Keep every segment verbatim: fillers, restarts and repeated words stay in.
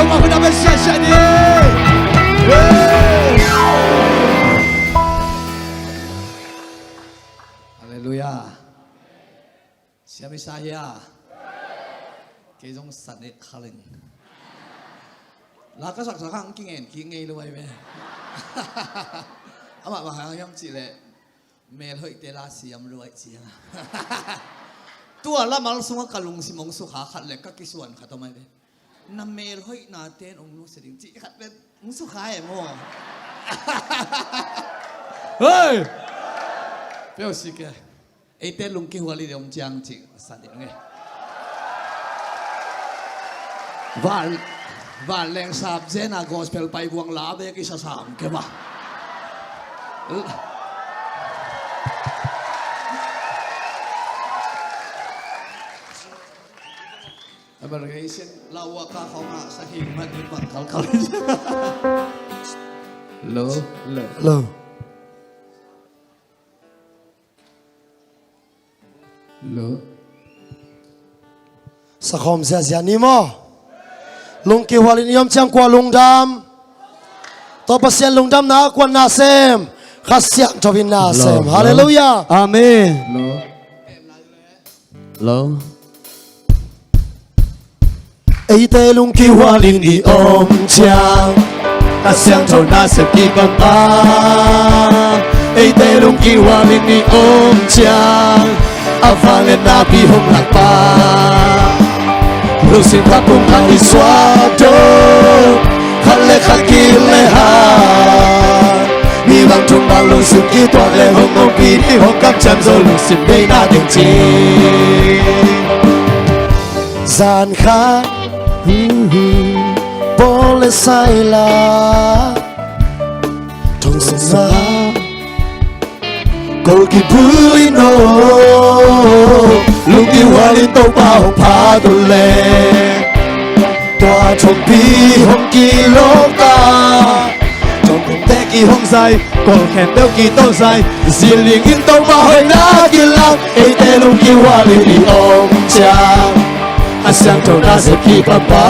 Mah hun a bia siasia ni. Hey! Halleluiah. Siam i sa hia? Kei zong san i khalin. La ka saksak hang kingen kik ngei lo ai ve. Amah bang hang hiam cih leh, mel hoihte la siam lo ai ciang a. Tua lamal sungah ka lungsim hong sukha khat le ka kisuan khat om ai ve. Na mel hoihnate in hong nusia ding cih khat le hong sukha e maw? Hei! Peuh si ke. Eite lungkihual in i om ciang cih san ding e. Van, vanleng sap zen a gospel pai buang la bek i sasam ke ba. Amalgeisin lau a ka khong a sahing man in man kalkal. Lo, lo. Lo. Lo. Sakhawm ziazia ni maw? Lungkihual in i om ciang kua lungdam? Tua Pasian lungdamna kua na sem? Kha Siangtho in na sem. Lo, lo. Halleluiah. Amen. Lo. Lo. Eite lungkihual in i om ciang, Kha Siangtho nasep kipan pa. Eite lungkihual in i om ciang, a vangliatna pi hong lak pa. Lungsim khat pum khat i suak dawh, khat le khat kilehang. Mi bang tung bang lungsim kituak le hong ompih ding, hong kamciam zo lungsim deihna teng ci. Zan khat Paul le Silas thong sungah ko kibulh in aw, lungkihual in Topa hong phat uh leh, tua thongpi hong kilawk a, thong kongte kihong zai, kawlkhen peuh kito zai, zi ling in Topa hoihna kilak. Eite lungkihual in i om ciang, Kha Siangtho nasep kipan pa.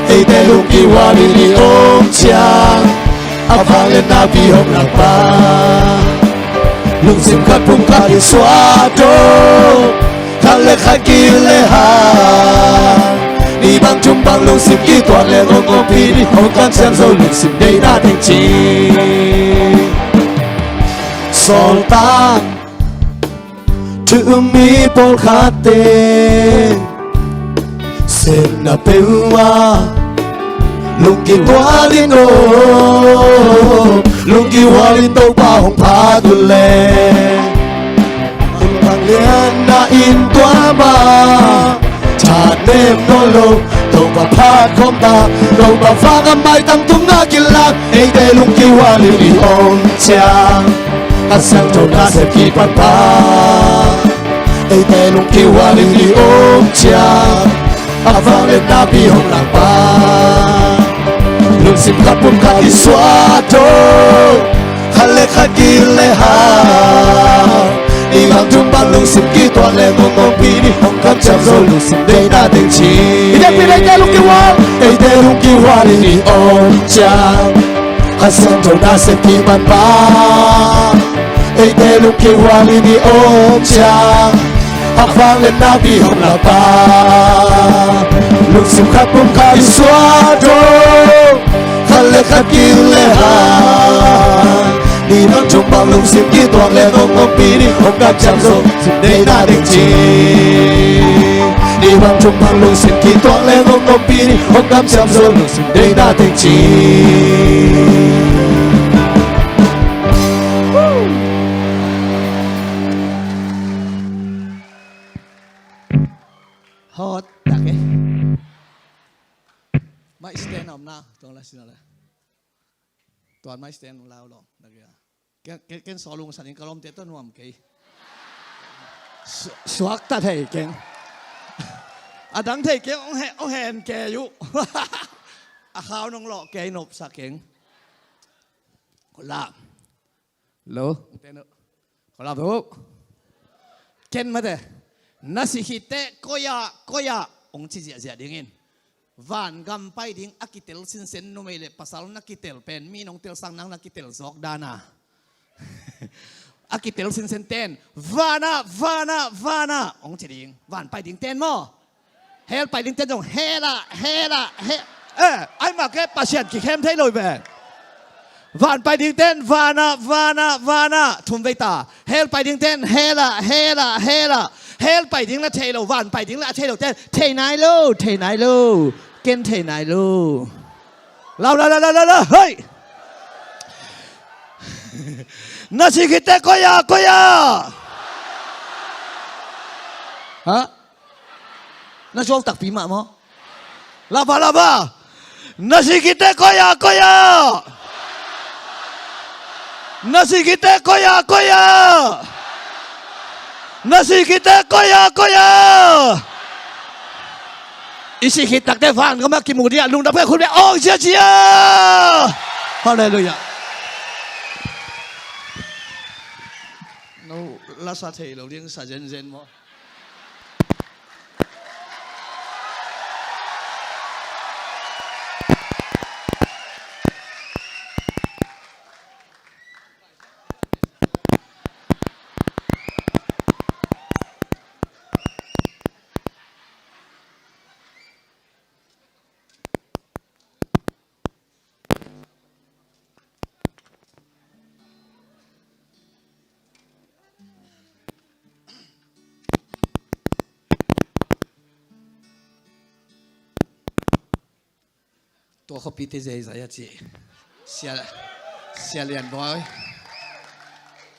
Eite lungkihual in i om ciang, a vangliatna pi hong lak pa. Lungsim khat pum khat i suak dawh, khat le khat kilehang. Mi bang tung bang lungsim kituak le hong ompih ding, hong kamciam zo lungsim deihna teng ci. Sawltak thu um mi pawlkhatte, sepna peuh ah lungkihual in aw, lungkihual in Topa hong phat uh leh, tua vangliatna in tua mah thanem nawn lo, Topa phat khawm ta, Topa vang a maitang tungah kilak. Eite lungkihual in i om ciang, Kha Siangtho nasep kipan pa. Eite lungkihual in i om ciang, a vangliatna pi hong lak pa. Lungsim khat pum khat i suak dawh, khat le khat kilehang. Mi bang tung bang lungsim kituak le hong ompih ding, hong kamciam zo lungsim deihna teng ci. I biakpi le eite lungkihual, eite lungkihual in i om ciang, Kha Siangtho nasep kipan pa. Eite lungkihual in i om ciang, a vangliatna pi hong lak pa. Lungsim khat pum khat i suak dawh, khat le khat kilehang. Mi bang tung bang lungsim kituak le hong ompih ding, hong kamciam zo lungsim deihna teng ci. Mi bang tung bang lungsim kituak le hong ompih ding, hong kamciam zo lungsim deihna teng ci. Hot tak e. Mai stand om na, tuang la sina la. Tuan mai stand lau lo, na kei a. Ken, ken, ken sawlung sanin ka lawmte tawh nuam kei. Su-, suakta thei keng. A dang thei keng, ong he, ong hen kei uh. A khau nong lawh kei nopsa keng. Ko la. Lo. Ko la buk. Ken mate. Na si khit teh, koi ah, koi ah. Ong ci ziahziah dingin. Vangam pai ding a kitel sinsen numei le pasal na kitel pen mi nong telsak nang na kitel zawk dana. A kitel sinsen ten vana, vana, vana hong ci ding. Van pai ding ten maw? Hell pai ding ten zong hell ah, hell ah, hell. Eh, ai mah ke Pasian kikhem thei lo ve. Van pai ding ten vana, vana, vana thum vei ta. Hell pai ding ten hell ah, hell ah, hell ah. Hell pai ding la thei lo, van pai ding la a thei lo ten thei nai lo, thei nai lo. Ken thei nai lo. Lau, lau, lau, lau, lau, lau, hei. Na si khit teh koi ah, koi ah. Ha? Na suak takpi mah maw? Lava, lava. Na si khit teh koi ah, koi ah. Na si khit teh koi ah, koi ah. Na si khit teh koi ah, koi ah. I si khit tak teh vangam ah kimu ding a lungdam pia khut beng aw, cia, cia. Halleluiah. No la sa thei lo ding sa zenzen maw? Tua khuapite zeizai a ci. Sia, Sia Lian Bawi,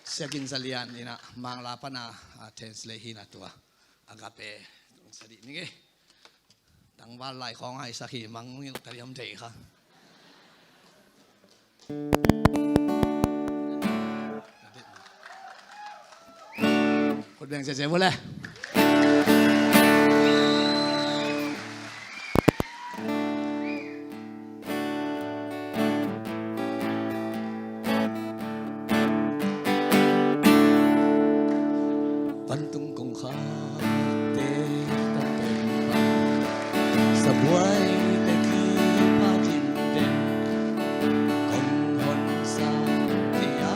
Sia Gin Za Lian in a Mangla pan a, a translate hi na tua. Agape, tung sa dih ning e. Tangval lai khawng a i sak hi mang ngilh ka diam thei kha. Khut beng sese vua le. Vantung kongkhakte tawh pen pan, sabuaite kipha ding pen, kong honsa kei a,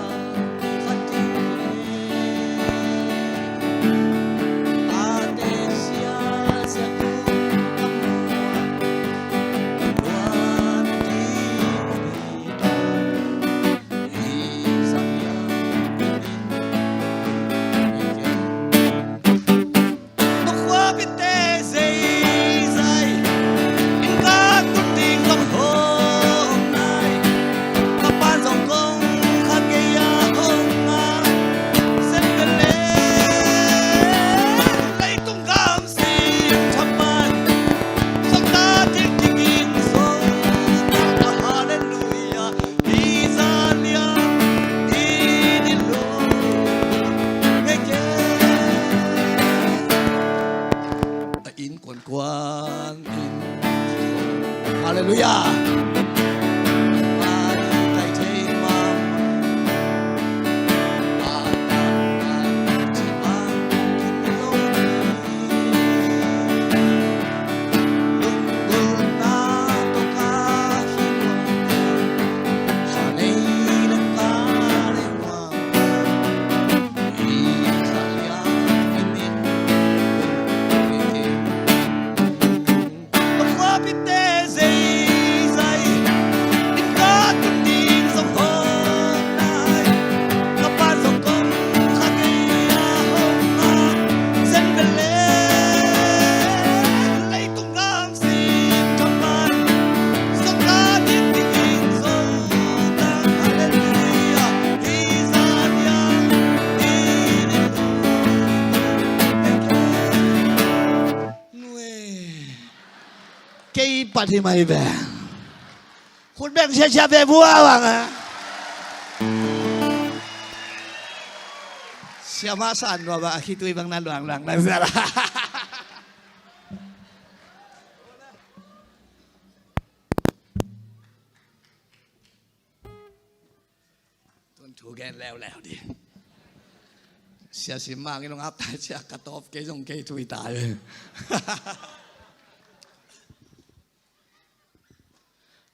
kipha ding le. Tate sia sia kum a muak, luan ding a bi. Leitung gam sin thaman, sawmta ding kiging zo, halleluiah. A innkuan kuan in. Halleluiah. Kei pat hi mai ve. Khut beng siasia ve vua bang a. Siama san lua bang a khitui bang na luang luang na zia la. Tun thu gen leuleu di. Sia sim mang i lung ap tai sia ka tawp kei zong kei thui tai.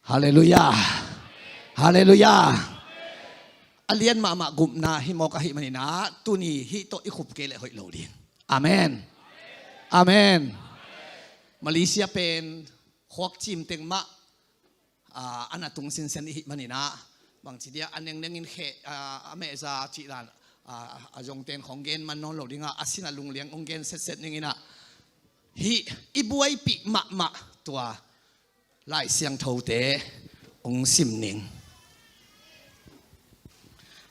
Halleluiah. Halleluiah. A lian mahmah gupna hi mawk ahih maninah tuni hih tawh i khup kei leh hoih lo ding. Amen. Amen. Malaysia pen khuak cim teng mah, ah, a na tung sinsen ihih maninah bangci dia a nengnengin kheh, ah, a mehza cih dan, ah, a zongten khong gen man nawn lo dingah a sin a lungliang hong gen setset ninginah hih i buaipih mahmah tua Lai Siangthote hong sim ning.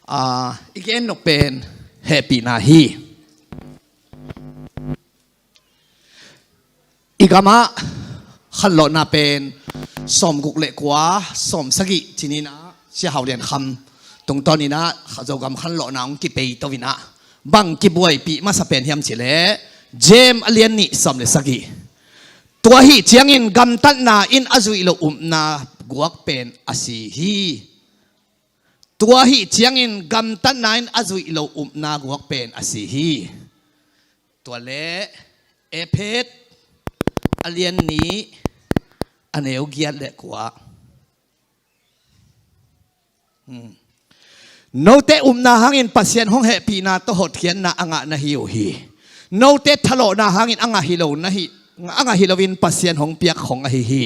Ah, i gen nop pen hehpihna hi. I gamah khanlawhna pen sawmguk le kua, sawmsagih cininah Sia Hau Lian Kham tungtawninah Zogam khanlawhna hong kipei tovinah bang kibuaipih masa pen hiam cileh Jem a lian nih sawm le sagih. Tua hih ciangin gamtatna in a zuih lo upna guak pen a si hi. Tua hih ciangin gamtatna in a zuih lo upna guak pen a si hi. Tua le Ephet a lian nih a neu giat le kua. Hmm. Note upna hangin Pasian hong hehpihna tawh hotkhiatna a ngah na hi uh hi. Note thalawhna hangin a ngah hi lo na hi, a ngah hi loin Pasian hong piak khong ahi hi.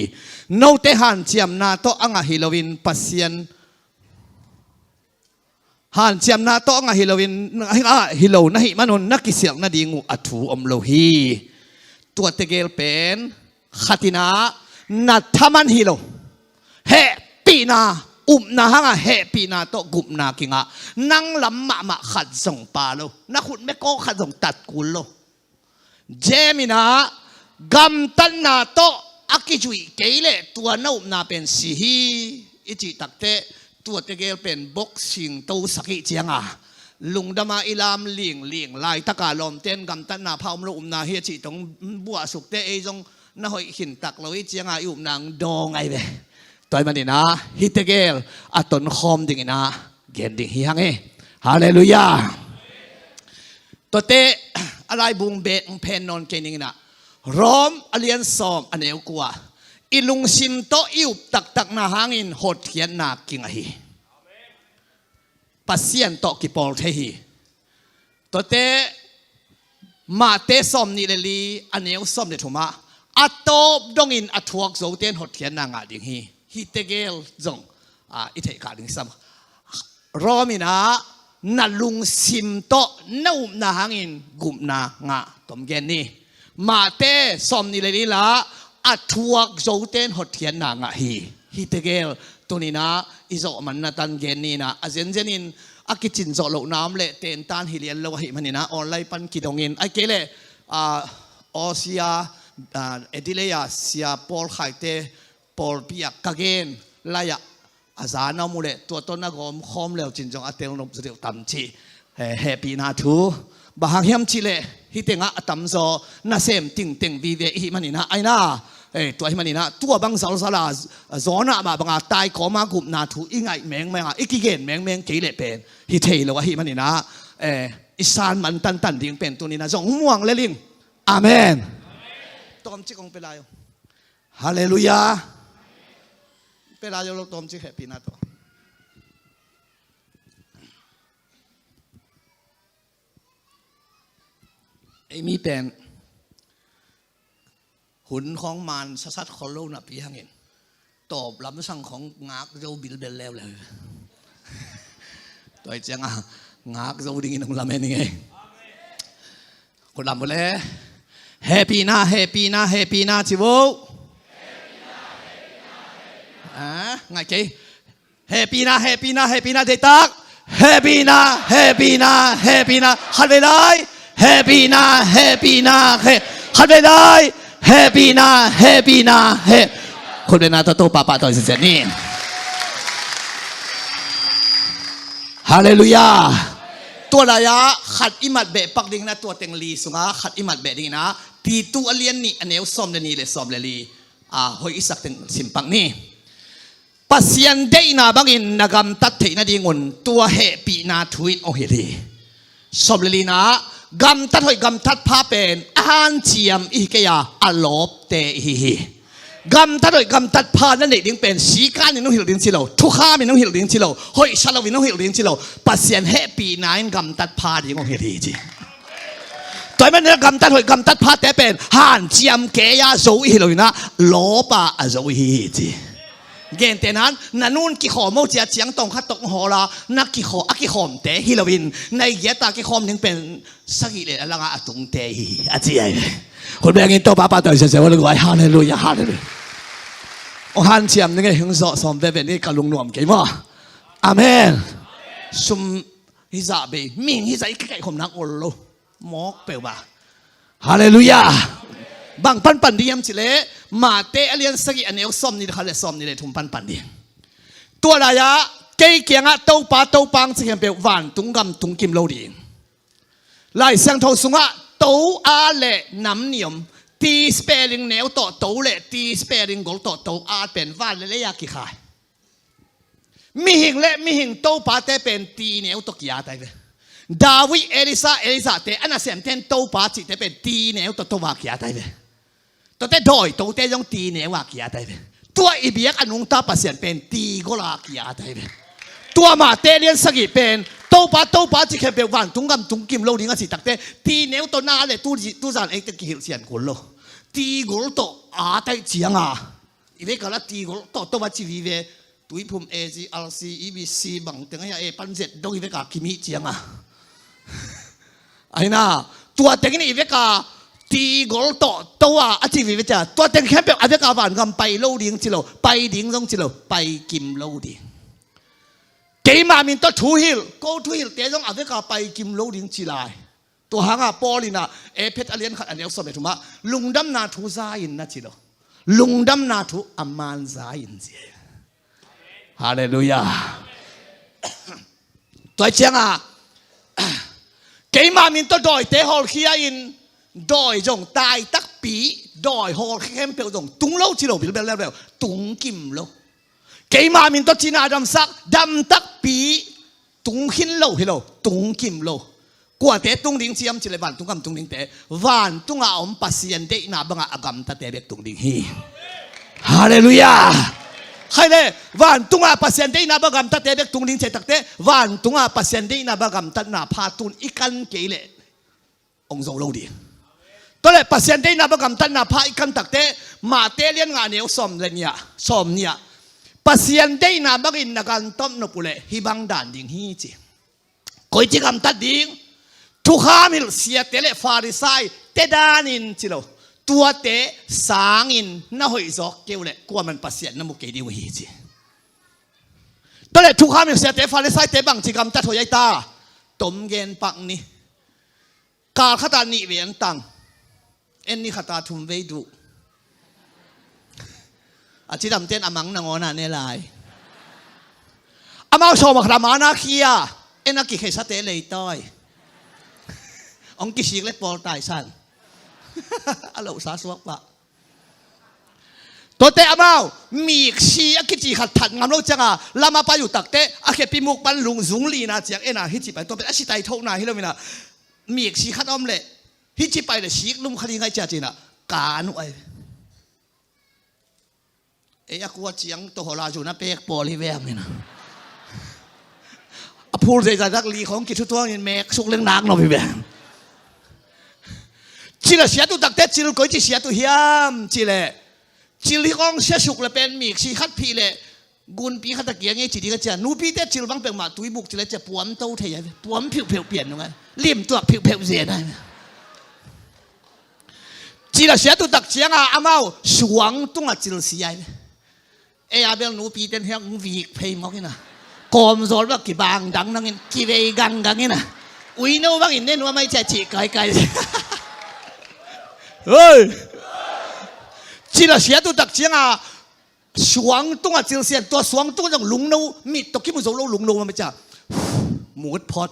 Note hanciamna tawh a ngah hi loin Pasian hanciamna tawh a ngah hi loin, a ngah hi lo na hih manun na kisialh nading uh a thu om lo hi. Tua tegel pen khatinah na thaman hi lo. Hehpihna, upna hangah hehpihna tawh gupna kingah nang lam mahmah khat zong pa lo. Na khut mekawk khat zong tat kul lo. Jeminah gamtatna tawh a kizuih kei leh tua na upna pen si hi. I cih takteh tua tegel pen boxing tosak ih cianga lungdama i lam lingling laitaka lawmten gamtatna pha om lo upna hi a cih tong buahsukte ei zong na hoih khintak lo ih cianga i upna ang daw ngai ve. Tua ih maninah hih tegel a tonkhawm dinginah gen ding hi hang e. Halleluiah. Tuate a laibung bek hong phen nawn kei ninginah Rom a lian sawm a neu kua, i lungsim tawh i up taktakna hangin hotkhiatna kingah hi. Pasian tawh kipawl thei hi. Tuate Mate sawm nih le li a neu sawm le thumah a tawp dongin a thuak zoten hotkhiatna ngah ding hi. Hih tegel zong, ah, i theihkah ding sam. Rom inah na lungsim tawh na upna hangin gupna ngah tom gen ni. Mate sawm nih le li lah a thuak zoten hotkhiatna ngah hi. Hih tegel tuninah i zawh manna tan gen ninah a zenzenin a kicin zawh lohna om leh tentan hi lian lo ahih maninah online pan kidongin ai kei leh, ah, Aw sia, ah, Adelaide a sia Paul Khaite pawlpi ah ka gen lai-ah a za na om uh leh tua tawh na gawm khawm leu cin zong a tel nop zaw deuh tam cih, eh, hehpihna thu. Bang hang hiam cihleh hih tengah a tamzaw nasem tingteng vive ihih maninah aina, eh, tua hih maninah tua bang zalzala zawnah mah banga taikawma gupna thu i ngaih mengmenga i kigen mengmeng kei leh pen hi thei lo ahih maninah, eh, i san man tantan ding pen tuninah zong muang leling. Amen. Tawmcik hong pia lai uh. Halleluiah. Pia lai uh lo tawmcik hehpihna tawh. Ei mi pen hun khawng man sasat khol lo napi hangin tawp lamsang khawng ngak zo bilbel leuleu. Tua ih cianga ngak zo dingin hong lamen ing ei. Khut lam uh le. Hehpihna, hehpihna, hehpihna ci vo. Ah, ngaih kei. Hehpihna, hehpihna, hehpihna, deihtak. Hehpihna, hehpihna, hehpihna. Khatvei lai. Hehpihna, hehpihna, he. Khatvei lai. Hehpihna, hehpihna, he. Khutbetna tawh Topa pahtawi zizet ni. Halleluiah. Tua lai-ah khat i mat beh pak dingin a tua teng li sungah khat i mat beh dingin a Titu a lian nih a neu sawm le nih le sawm le li, a, hoih i sak teng sim pak ni. Pasian deihna bangin na gamtat theih nadingun tua hehpihna thu in hong hilh hi. Sawm le lina, gamtat hoih gamtat pha pen a hanciam i hi kei a, a lawpte i hi hi. Gamtat hoih gamtat pha na neih ding pen sikanin hong hilh ding ci lo, thukham in hong hilh ding ci lo, hoihsa lo in hong hilh ding ci lo, Pasian hehpihna in gamtat pha ding hong hilh hi ci. Tua ahih manin gamtat hoih gamtat phate pen hanciam kei-a zo i hi lo in ah, lawpa a zo i hi hi ci. Gentehna in na nun kikhawm ho cia ciang tawng khat tawh hong hawl a, na kikhaw-, a kikhawmte hi lo in, na i giat a kikhawm ding pen sagih le a langah a tungte hi hi a ci ahi ve. Hun bengin Topa pahtawi sese ua le guai. Halleluia, halleluia. Hong hanciam ni ngei, hong zawh sawm veve ni, ka lungnuam kei maw. Amen. Sum hizah bei, mihing hizah i kikaihkhawm nak ol lo. Mawk peuh ba. Halleluia. Bang panpan ding hiam cih leh Mate a lian sagih a neu sawmnih le khat le sawmnih le thum panpan ding. Tua lai-ah kei kiangah Topa, Topa hong ci khempeuh vantung gam tung kim lo ding. Lai Siangtho sungah to a le nam nih om, ti spelling neu tawh to le ti spelling gol tawh to a pen van le lei-a kikhai. Mihing le mihing topate pen ti neu tawh ki-at ahi ve. David, Elisha, Elisha te a nasemte in Topa cihte pen ti neu tawh to a ki-at ahi ve. Tuate dawi tote zong ti neu a ki-at ahi ve. Tua i biak a nungta Pasian pen ti gol a ki-at ahi ve. Tua Mate lian sagih pen Topa, Topa cih khempeuh vantung gam tung kim lo ding a cih takte, ti neu tawh na le tu, tuzan eite kihilh sian kul lo. Ti gol tawh at ahih cianga i vek a la ti gol tawh to a ci vive. Tuiphum, A G, R C, E B C bang teng ahi a, e pan zet dong i vek a kim ahih cianga. Ahi na, tua teng in i vek a ti gol tawh to a, a ci vive cia, tua teng khempeuh a vek a vangam pai lo ding ci lo, pai ding zong ci lo, pai kim lo ding. Keima min tawh thu hilh, ko thu hilhte zong a vek a pai kim lo ding ci lai. Tua hangah Paul in ah Efesa a lian khat a neu sawm le thumah lungdamna thu za in na ci lo. Lungdamna thu a man za in ci. Halleluia. Tua ciangah keima min tawh dawite hawlkhia in, dawi zong tai takpi, dawi hawlkhia khempeuh zong tung lo ci lo, bilbel leuleu, tung kim lo. Keima min tawh cina damsak, dam takpi, tung khin lo hi lo, tung kim lo. Kuate tung ding ci hiam cih leh vantung gam tung dingte, vantung a om Pasian deihna bangah a gamtate bek tung ding hi. Halleluia. Khai le, vantung a Pasian deihna bang gamtate bek tung ding cih takte, vantung a Pasian deihna bang gamtatna pha tun i kan kei leh hong zo lo ding. Tua leh Pasian deihna bang gamtatna pha i kan takte, Mate lian nga neu sawm le nih ah, sawm nih ah, Pasian deihna bangin na gamtat nop uh leh hih bang dan ding hi ci. Koici gamtat ding? Thukham hilh siate le Farisai te danin ci lo. Tuate sangin na hoih zawk kei uh leh kuaman Pasian na mu kei ding uh hi ci. Tua leh thukham hilh siate Farisaite bangci gamtat hoih ahi ta? Tom gen pak ni. Kal khatah nih vei an tang. En ni khatah thum vei duh. A cidamte in a mang nangawn ah ne lai. Amau sawm a khat a mana khia. En a kikheisate leitawi. Hong kisik le pawl taisan. A lohsa suak pah. Tuate amau miksi a kici khat that ngam lo cianga lam a pai uh takte, a khepi muk pan lungzung lina ciang en a, hih ci pai, tua pen a sitai thokna hi lo mina. Miksi khat om leh hih ci pai leh sik lum kha ding ahi cia cina, kan uh ahi. Ei a kua ciang tawh hola zun a pek pawl hi ve a mina. A phul zeizai dak li khong kithutuangin mek suk leng nak nop hi ve. Cil a siat uh takte cil koici siat uh hiam cih leh, cil hi khong sia suk le pen miksi khat phih leh gunpi khat a kiang e ci ding a cia. Nupite cil bang peuhmah tuibuk cil a cia puam to thei a, puam phiuhpheuh pian nung a, limtuak phiuhpheuh zen a. Cil a siat uh tak cianga amau suang tunga cil si a. Ei a bel nupite in hiang vik phei mawk ina, kawmzawl bak kibang dang nangin kivei ganggang ina, uino bangin ne nuam ahi cia cih kaikai. Hoi! Cil a siat uh tak cianga suang tunga cil sian, tua suang tunga zong lungno, mit tawh kimu zo lo lungno mah cia. Mut phot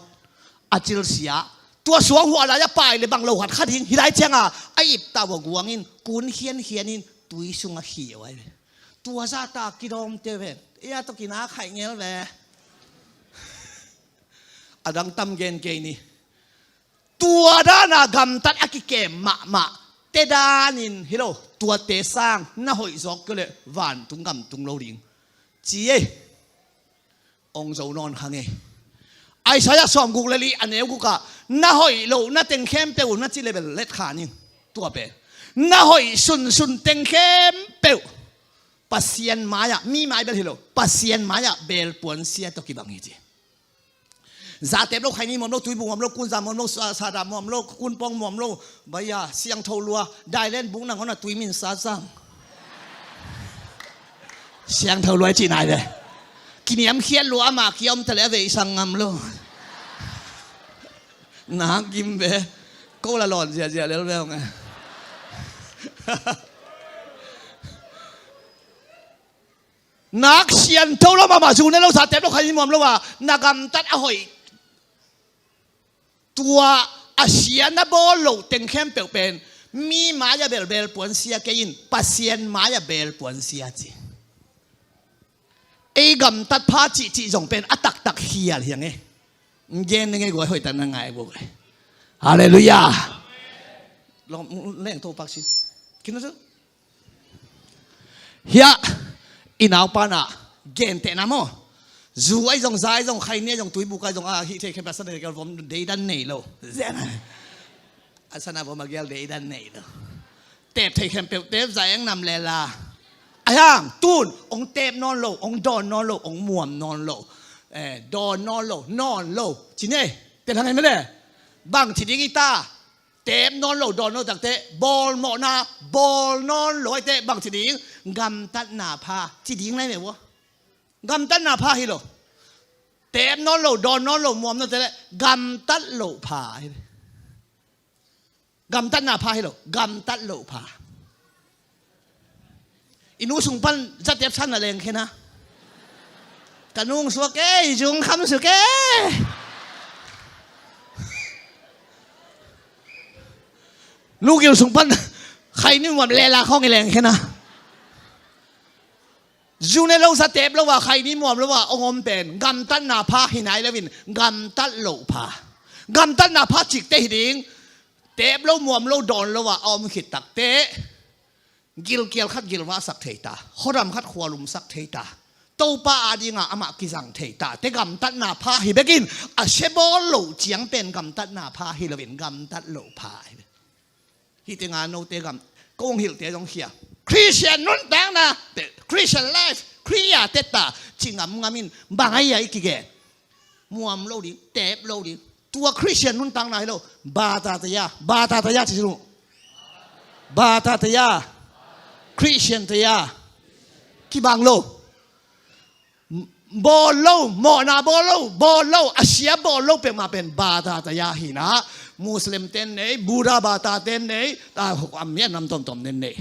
a cil sia. Tua suang huah lai a pai le bang lo khat kha ding hi lai cianga a iptah uh a guangin kun khiankhianin tui sungah khih uh ahi ve. Tua zahta kidawmte ve. Ei a tawh kinak khaih ngel ve. A dang tam gen kei ni. Tua dana gamtat a kikem mahmah te danin hi lo, tuate sang na hoih zawk kei leh vantung gam tung lo ding ci ei. Ong zo nawn kha ngei. Isaiah sawmguk le li a neu gukah na hoih loh na teng khempeuh na ci le bel let kha ning. Tua pen na hoih sunsun teng khempeuh Pasian mai-ah, mi mai bel hi lo, Pasian mai-ah belpuan sia tawh kibang hi ci. Zatep lo, khaini muam lo, tuibu muam lo, kunza muam lo, sa- sada muam lo, kunpawng muam lo, baia siangtho lua, dailen buk nangawn a tui min sa sang. Siangtho lua i cih nai ve. Kiniamkhiat lua, amah kia om ta leh a veisang ngam lo. Nak gim ve. Ko la lawn ziazia lel ve hong e. Nak siangtho lo mahmah, zu ne lo, zatep lo, khaini muam lo a na gamtat a hoih, tua a sia na bawl loh teng khempeuh pen mi mai-ah bel belpuan sia kei in, Pasian mai-ah belpuan sia ci. Ei gamtat pha cihcih zong pen a taktak khial hi hang e. Gen ne ngei guai, hoih tak na ngai guai. Halleluiah. Leng to pak si. Kino tu. Hiah i naupa na gentehna maw? Zu ahi zong, za ahi zong, khaini ahi zong, tuibuk ahi zong, a hih thei khempeuh a sana vom deidan nei lo. Zen a sana vom a gel deidan nei lo. Tep thei khempeuh tep, za eng nam le la. Ahi hang tun ong tep nawn lo, ong dawn nawn lo, ong muam nawn lo. Eh, dawn nawn lo, nawn lo. Ci ne, tel hang ei mele. Bang ci ding i ta. Tep nawn lo, dawn lo takteh, bawlmawhna bawl nawn lo aiteh bang ci ding? Gamtatna pha ci ding lai meh ua. Gamtatna pha hi lo. Tep nawn lo, dawn nawn lo, muam nawn te leh gamtat loh pha hi. Gamtatna pha hi lo, gamtat loh pha. I nu sung pan zatep san na leng khen a. Ka nung suak e, i zung kham suk e. Nu gil sung pan khaini muam lela khawng i leng khen a. Zu ne lo, zatep lo a, khaini muam lo a ong om pen gamtatna pha hi nai lo in, gamtat loh pha. Gamtatna pha cikte hi ding. Tep lo, muam lo, dawn lo a a om khit takteh gilkial khat gilvahsak thei ta, khuadam khat khualumsak thei ta, Topa adinga amah kizang thei ta, te gamtatna pha hi bekin, a sia bawl loh ciang pen gamtatna pha hi loin gamtat loh pha hi. Hih tenga note gam, kong hilhte zong khia. Christian nuntakna, te, Christian life, Khria teta ci ngamngam in bang ahi a i kigen? Muam lo ding, tep lo ding. Tua Christian nuntakna hi lo. Bata taya, bata taya ci sinu. Bata taya. Christian taya. Kibang lo. Bawl lo, mawhna bawl lo, bawl lo, a sia bawl lo peuhmah pen bata taya hi na. Muslim ten nei, Buddha bata ten nei, a, a mian nam tomtom ten nei.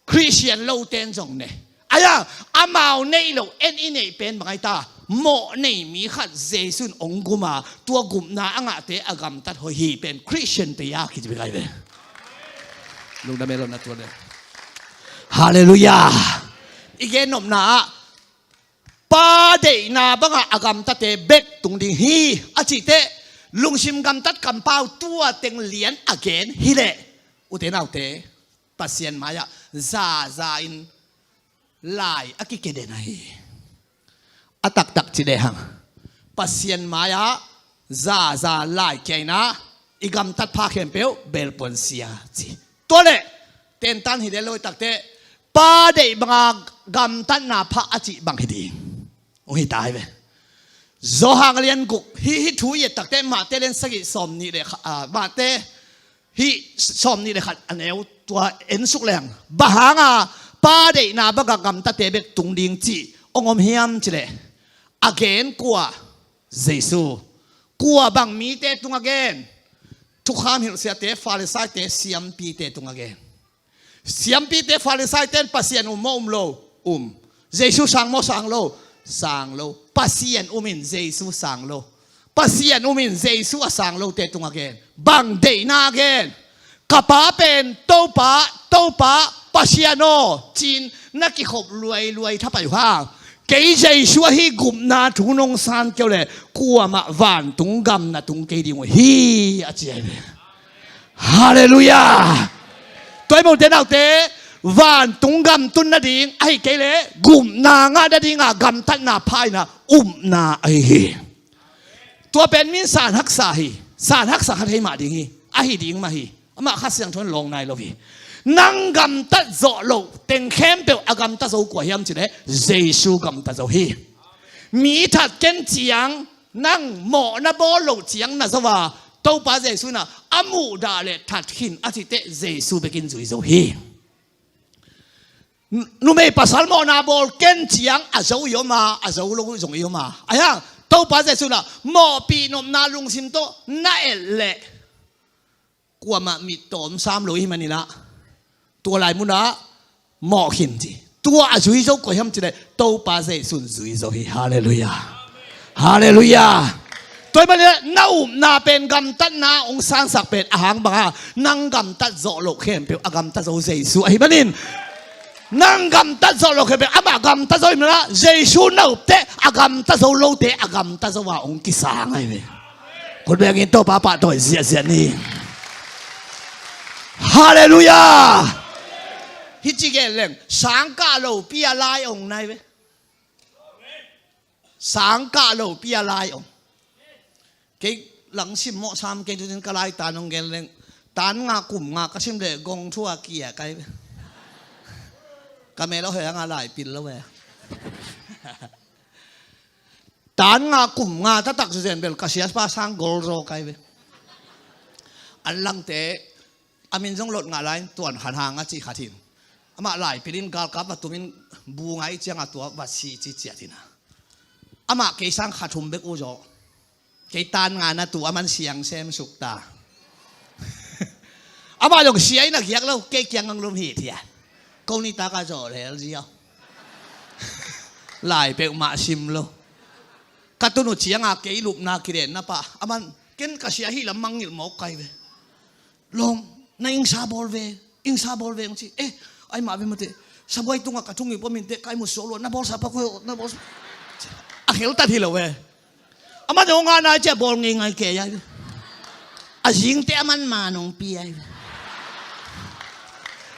Christian lo ten zong nei. Ahi a, amau neih loh en i neih pen bang ahi ta? Mawh nei mi khat Jesu in ong gum a, tua gupna a ngahte a gamtat hoih hi pen Christian te a kici bek ahi ve. Lungdam e lo na tua le. Halleluiah. I gen nopna ah pa deihna bangah a gamtate bek tung ding hi a cihteh, lungsim gamtat kampau tua teng lian a gen hileh, ute naute, Pasian mai-ah zaza in lai a kikeden ahi. A taktak ci lehang Pasian mai-ah zaza lai kia in ah i gamtat pha khempeuh belpuan sia ci. Tua leh tentan hi leh lo i takteh, pa deih banga gamtatna pha a cih bang hi ding? Ong hi ta hi ve. Johan a lian guk, hih, hih thu i et takteh Mate lian sagih sawm nih le kha-, ah, Mate hih sawm nih le khat a neu tua en suk leng, bang hanga pa deihna banga gamtate bek tung ding cih ong om hiam cih leh, a gen kua? Jesu. Kua bang mite tung a gen? Thukham hilhsiate, Farisaite, siampite tung a gen. Siampite, Farisaite in Pasian um maw um lo? Um. Jesu sang maw sang lo? Sang lo. Pasian um in Jesu sang lo. Pasian um in Jesu a sang lote tung a gen. Bang deihna a gen? Ka pa pen Topa, Topa, Pasian aw, ci-in na kikhop luailuai thapai uh hang, kei Jesu ahi gupna thu nong san kei uh leh kuamah vantung gam na tung kei ding uh hi, a ci ahi ve. Halleluiah. Tua hi mawk te naute, vantung gam tun nading, ahi kei leh gupna ngah nadinga gamtatna pha in ah upna ahi hi. Tua pen min san haksa hi. San haksa kha thei mah ding hi. Ahi ding mah hi. Amah Kha Siangtho in lawng nai lo hi. Nang gamtat zawh loh teng khempeuh a gamta zo kua hiam cih leh Jesu gamta zo hi. Mi that ken ciang, nang mawh na bawl loh ciang na zo a, Topa Jesu in ah a muhdah leh that khin a cih teh Jesu bekin zui zo hi. Numei pasal mawhna bawl ken ciang a zo i om a, a zo lo zong i om a. Ahi hang Topa Jesu in ah mawhpih nopna lungsim tawh na et leh kuamah mittawm sam lo i hih manin ah tua lai munah mawh khin ci. Tua a zui zo kua hiam cih leh Topa Jesu in zui zo hi. Halleluiah. Halleluiah. Tua hi manin ah na upna pen gamtatna hong sangsak pen a hang bang a, nang gamtat zawh loh khempeuh a gamta zo Jesu ahi manin, nang gamtat zawh loh khempeuh amah gamta zo hi manin ah, Jesu na up teh a gamta zo lote a gamta zo a hong kisang ahi ve. Khut bengin Topa pahtawi ziahziah ni. Halleluiah. Hih ci gen leng sangkah lopi a lai ong nai ve. Sangkah lopi a lai ong. Kei lang simmawh sam kei tunin ka lai tan ong gen leng, tan nga kum nga ka sim leh gong thu a kia kai ve. Ka mel a hoih hanga lai pil lo ve. Tan nga kum nga taktak zuzen bel ka siapa sang gol zaw kai ve. An langte a min zong lot ngah lai in Tuan Khan Hang a cih khat hin, amah lai pilin galkap va tumin bu ngai cianga tua va si ci ciat hina. Amah kei sang khat hum bek uh zaw. Kei tan nga na tu a man siang sem suk ta. Amah zong sia in a giak lo, kei kiang ang lum hi thia. Ko ni taka zaw lel ziau. Lai peuhmah sim lo. Ka tun uh cianga kei lupna kidenna pah a man ken ka sia hi lam mangngilh mawk kai ve. Lawm, na ingsa bawl ve, ingsa bawl ve hong ci. Eh, ai mah ve mate. Sabuai tungah ka thungip om inteh kai mu suak lua, na bawlsa pak uh, na bawlsa. A kheltat hi lo ve. Aman hong a nai ciah bawl ngeingai kei ai ve. A zingte aman man hong pi ai ve.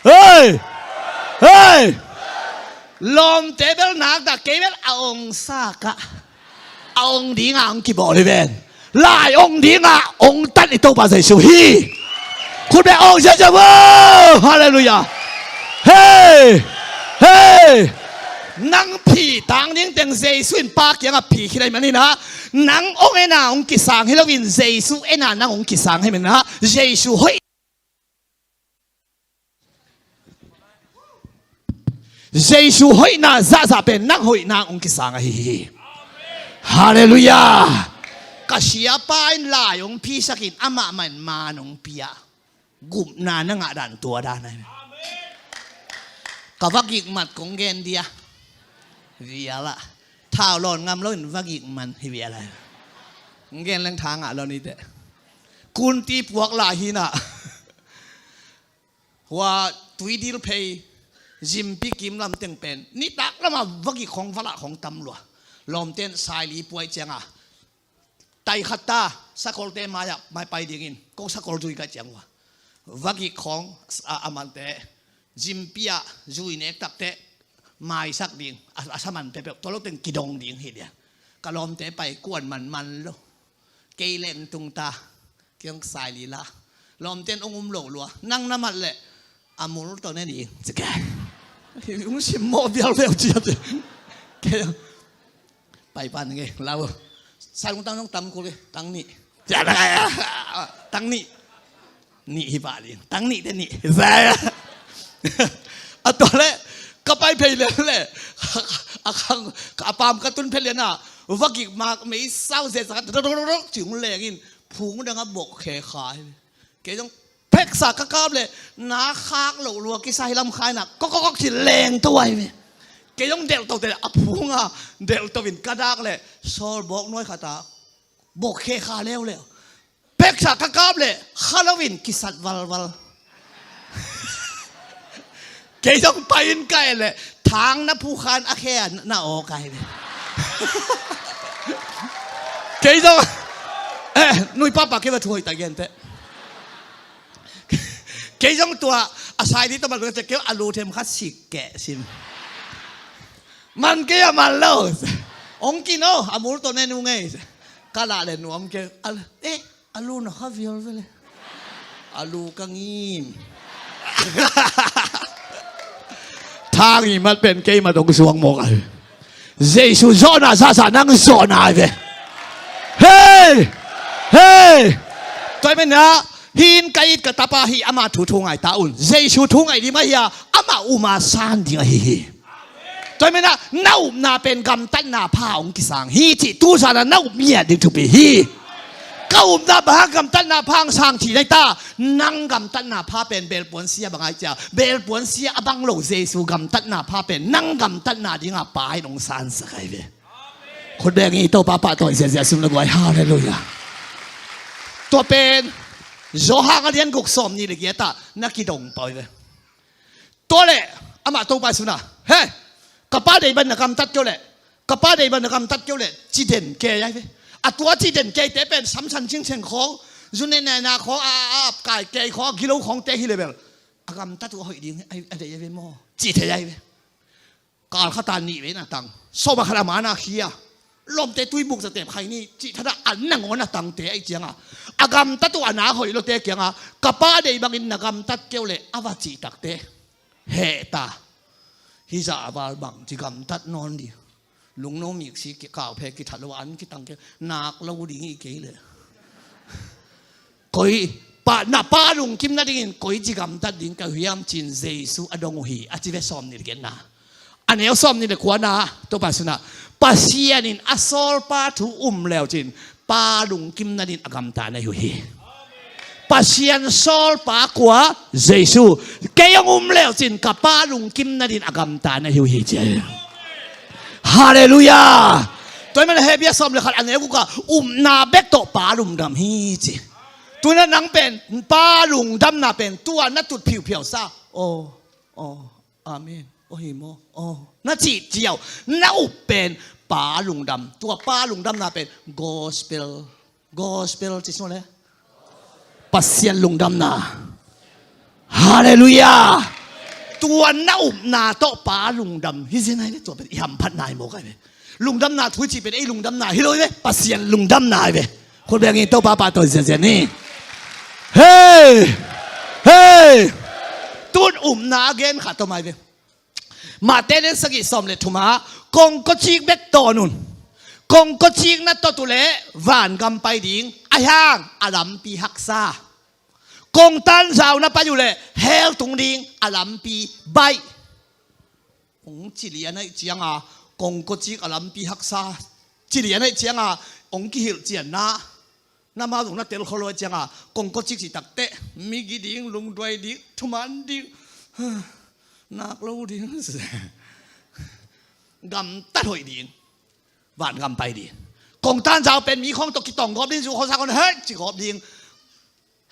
Hei! Hei! Lawmte bel nakta kei bel a ong sa kah. A ong dinga ong kibawl hi ven. Lai ong dinga ong tan i Topa Jesu hi. Khut beng ong ziazia vo. Halleluiah. Hei! Hei! Nang phi tang ding teng Jesu in Pa kiangah phi khit ahi maninah, nang ong ena ong kisang hi loin Jesu ena nang ong kisang hi maninah, Jesu hoih Jesu hoihna zahzah pen nang hoihna hong kisang ahi hi. Halleluiah. Ka siapa in lai hong phisakin amah mah in man hong pia. Gupna na ngah dan tua dan ahi. Ka vagik mat kong gen dia. Viala. Thau lawn ngam loin vagik man hi viala. Kong gen leng tha ngah lo nite. Kunti puak lai hinah. Hua Tuidil phei, Zimpi kim lam teng pen nitak lama vagik khong valah khong tam lua. Lawmten saili puai cianga tai khat ta sakolte mai-ah mai pai dingin ko sakol zui kai ciang hua. Vagik khong a, a mante Zimpi ah zui nek takteh maisak ding a, a saman pepeuh tolo teng kidong ding hi dia. Ka lawmte pai kuan manman lo. Kei leng tung ta. Kiang sai lila. Lawmten ong um lo lua. Nang na mat leh a mul tawh ne ding. Cike. Ong simmawh vialvial ciat. Kei pai pan nge lau. Sai ong tang ong tam kul hi. Tang nih. Tang nih. Nih hi pah ding. Tang nih te nih. A tua leh ka pai phei lian leh a khang a pam ka tun phei lian a vagik mak mei sau zia zaka dodododok ci hong lengin phung danga bok khe kha hi. Kei zong pheksa ka kap leh na khak loh lua kisa hi lam khaina kok kok kok ci leng to ai ve. Kei zong delh to te a phunga delh to in ka dak leh sawl bawk nuai khata bok khe kha leuleu. Pheksa ka kap leh kha loin kisat valval. Kei zong pai in ka et leh thang na phukhan a khe a na aw kai ve. Kei zong eh nui papa kei va thuai ta gente. Kei zong tua A sai ding tawh man lo, kei a lu them khat sik keh sim. Man kei a man lo. Ong kin aw, a mul tawh ne nung ei. Ka lah le nuam kei. A, eh, a lu na kha vial vele. A lu ka ngim. Thang i mat pen kei mat ong suang mawk a. Jesu zawhna sasa nang zawhna ai ve. Hei! Hei! Tua hi menah hin ka it ka tapa hi, ama thu thu ngai ta un. Jesu thu ngai ding mah hi a, ama uma san ding ahi hi. Tua hi menah na upna pen gamtatna pha hong kisang hi cih tu zana na up ngiat ding thupi hi. Ka upna bang hang gamtatna pha hong sang cih nai ta. Nang gamtatna pha pen belpuan sia bang ai cia. Belpuan sia a bang lo Jesu gamtatna pha pen nang gamtatna dinga pa in hong sansak ai ve. Khut beng i Topa pahtawi ziazia sum le guai. Halleluiah. Tua pen Johan a lian guk sawm nih le giat ah na kidong pah uh hi ve. Tua leh amah Topa i suna, he, ka pa deih bang na gamtat kei uh leh, ka pa deih bang na gamtat kei uh leh, ci den kei ai ve. A tua ci den keite pen samsan cingceng khawng, zunenena khawng, a, a, a, kai kei khawng, a gilo khawngte hi le bel a gamtat uh a hoih ding a deih ai ve maw, ci thei ai ve. Kal khat a nih vei na tang, sawm a khat a mana khia, lawmte tuibuk zatep khai ni cih thada an nangawn a tangte aih cianga, a gamtat uh a na hoih lote kianga, ka pa deih bangin na gamtat kei uh leh a va cih takte heh ta. Hih zah a val bang ci gamtat nawn ding. Lungno miksi kauphe kithat lo an kitang kei, nak lo ding hi kei leh. Koi, pa, na pa lungkim nadingin koi ci gamtat ding ka hiam cin Jesu a dong uh hi, a ci ve sawm nih le giatna. A neu sawm nih le kuana, Topa suna, Pasian in a sawlpa thu um leu cin, pa lungkim nadin a gamta na hi uh hi. Pasian sawlpa kua, Jesu, kei hong um leu cin, ka pa lungkim nadin a gamta na hi uh hi, ci ai. Halleluiah. Tua hi man a Hebru sawm le khat a neu guk a, upna bek tawh pa lungdam hi ci. Tuna nang pen pa lungdamna pen tua na tut phiuphiau sa. Aw, aw, amen. Aw hi maw? Aw, na cih ciau. Na up pen pa lungdam. Tua pa lungdamna pen gospel. Gospel ci sung le Pasian lungdamna. Halleluiah. Tua na upna tawh pa lungdam hi zen ai ve. Tua pen i hamphatna hi mawk ai ve. Lungdamna thu i cih pen ei lungdamna hi lo ai ve. Pasian lungdamna ai ve. Khut bengin Topa pahtawi ziazia ni. Hei! Hei! Tun upna a gen khat tawh mai ve. Mate lian sagih sawm le thuma, kongkawcik bek tawn un. Kongkawcik na tot uhleh vangam pai ding, ahi hang a lampi haksa. Kongtanzau na pai uhleh hell tung ding, a lampi baih. Hong cilian aih cianga kongkawcik a lampi haksa. Cilian aih cianga hong kihilh cianna. Na ma zong na tel kholo cianga kongkawcik cih takteh migi ding, lungduai ding, thuman ding, nak lo ding, gamtat hoih ding, vangam pai ding. Kongtanzau pen mi khawng tawh kitawng gawp ding, zu khawsa khawng hek ci gawp ding.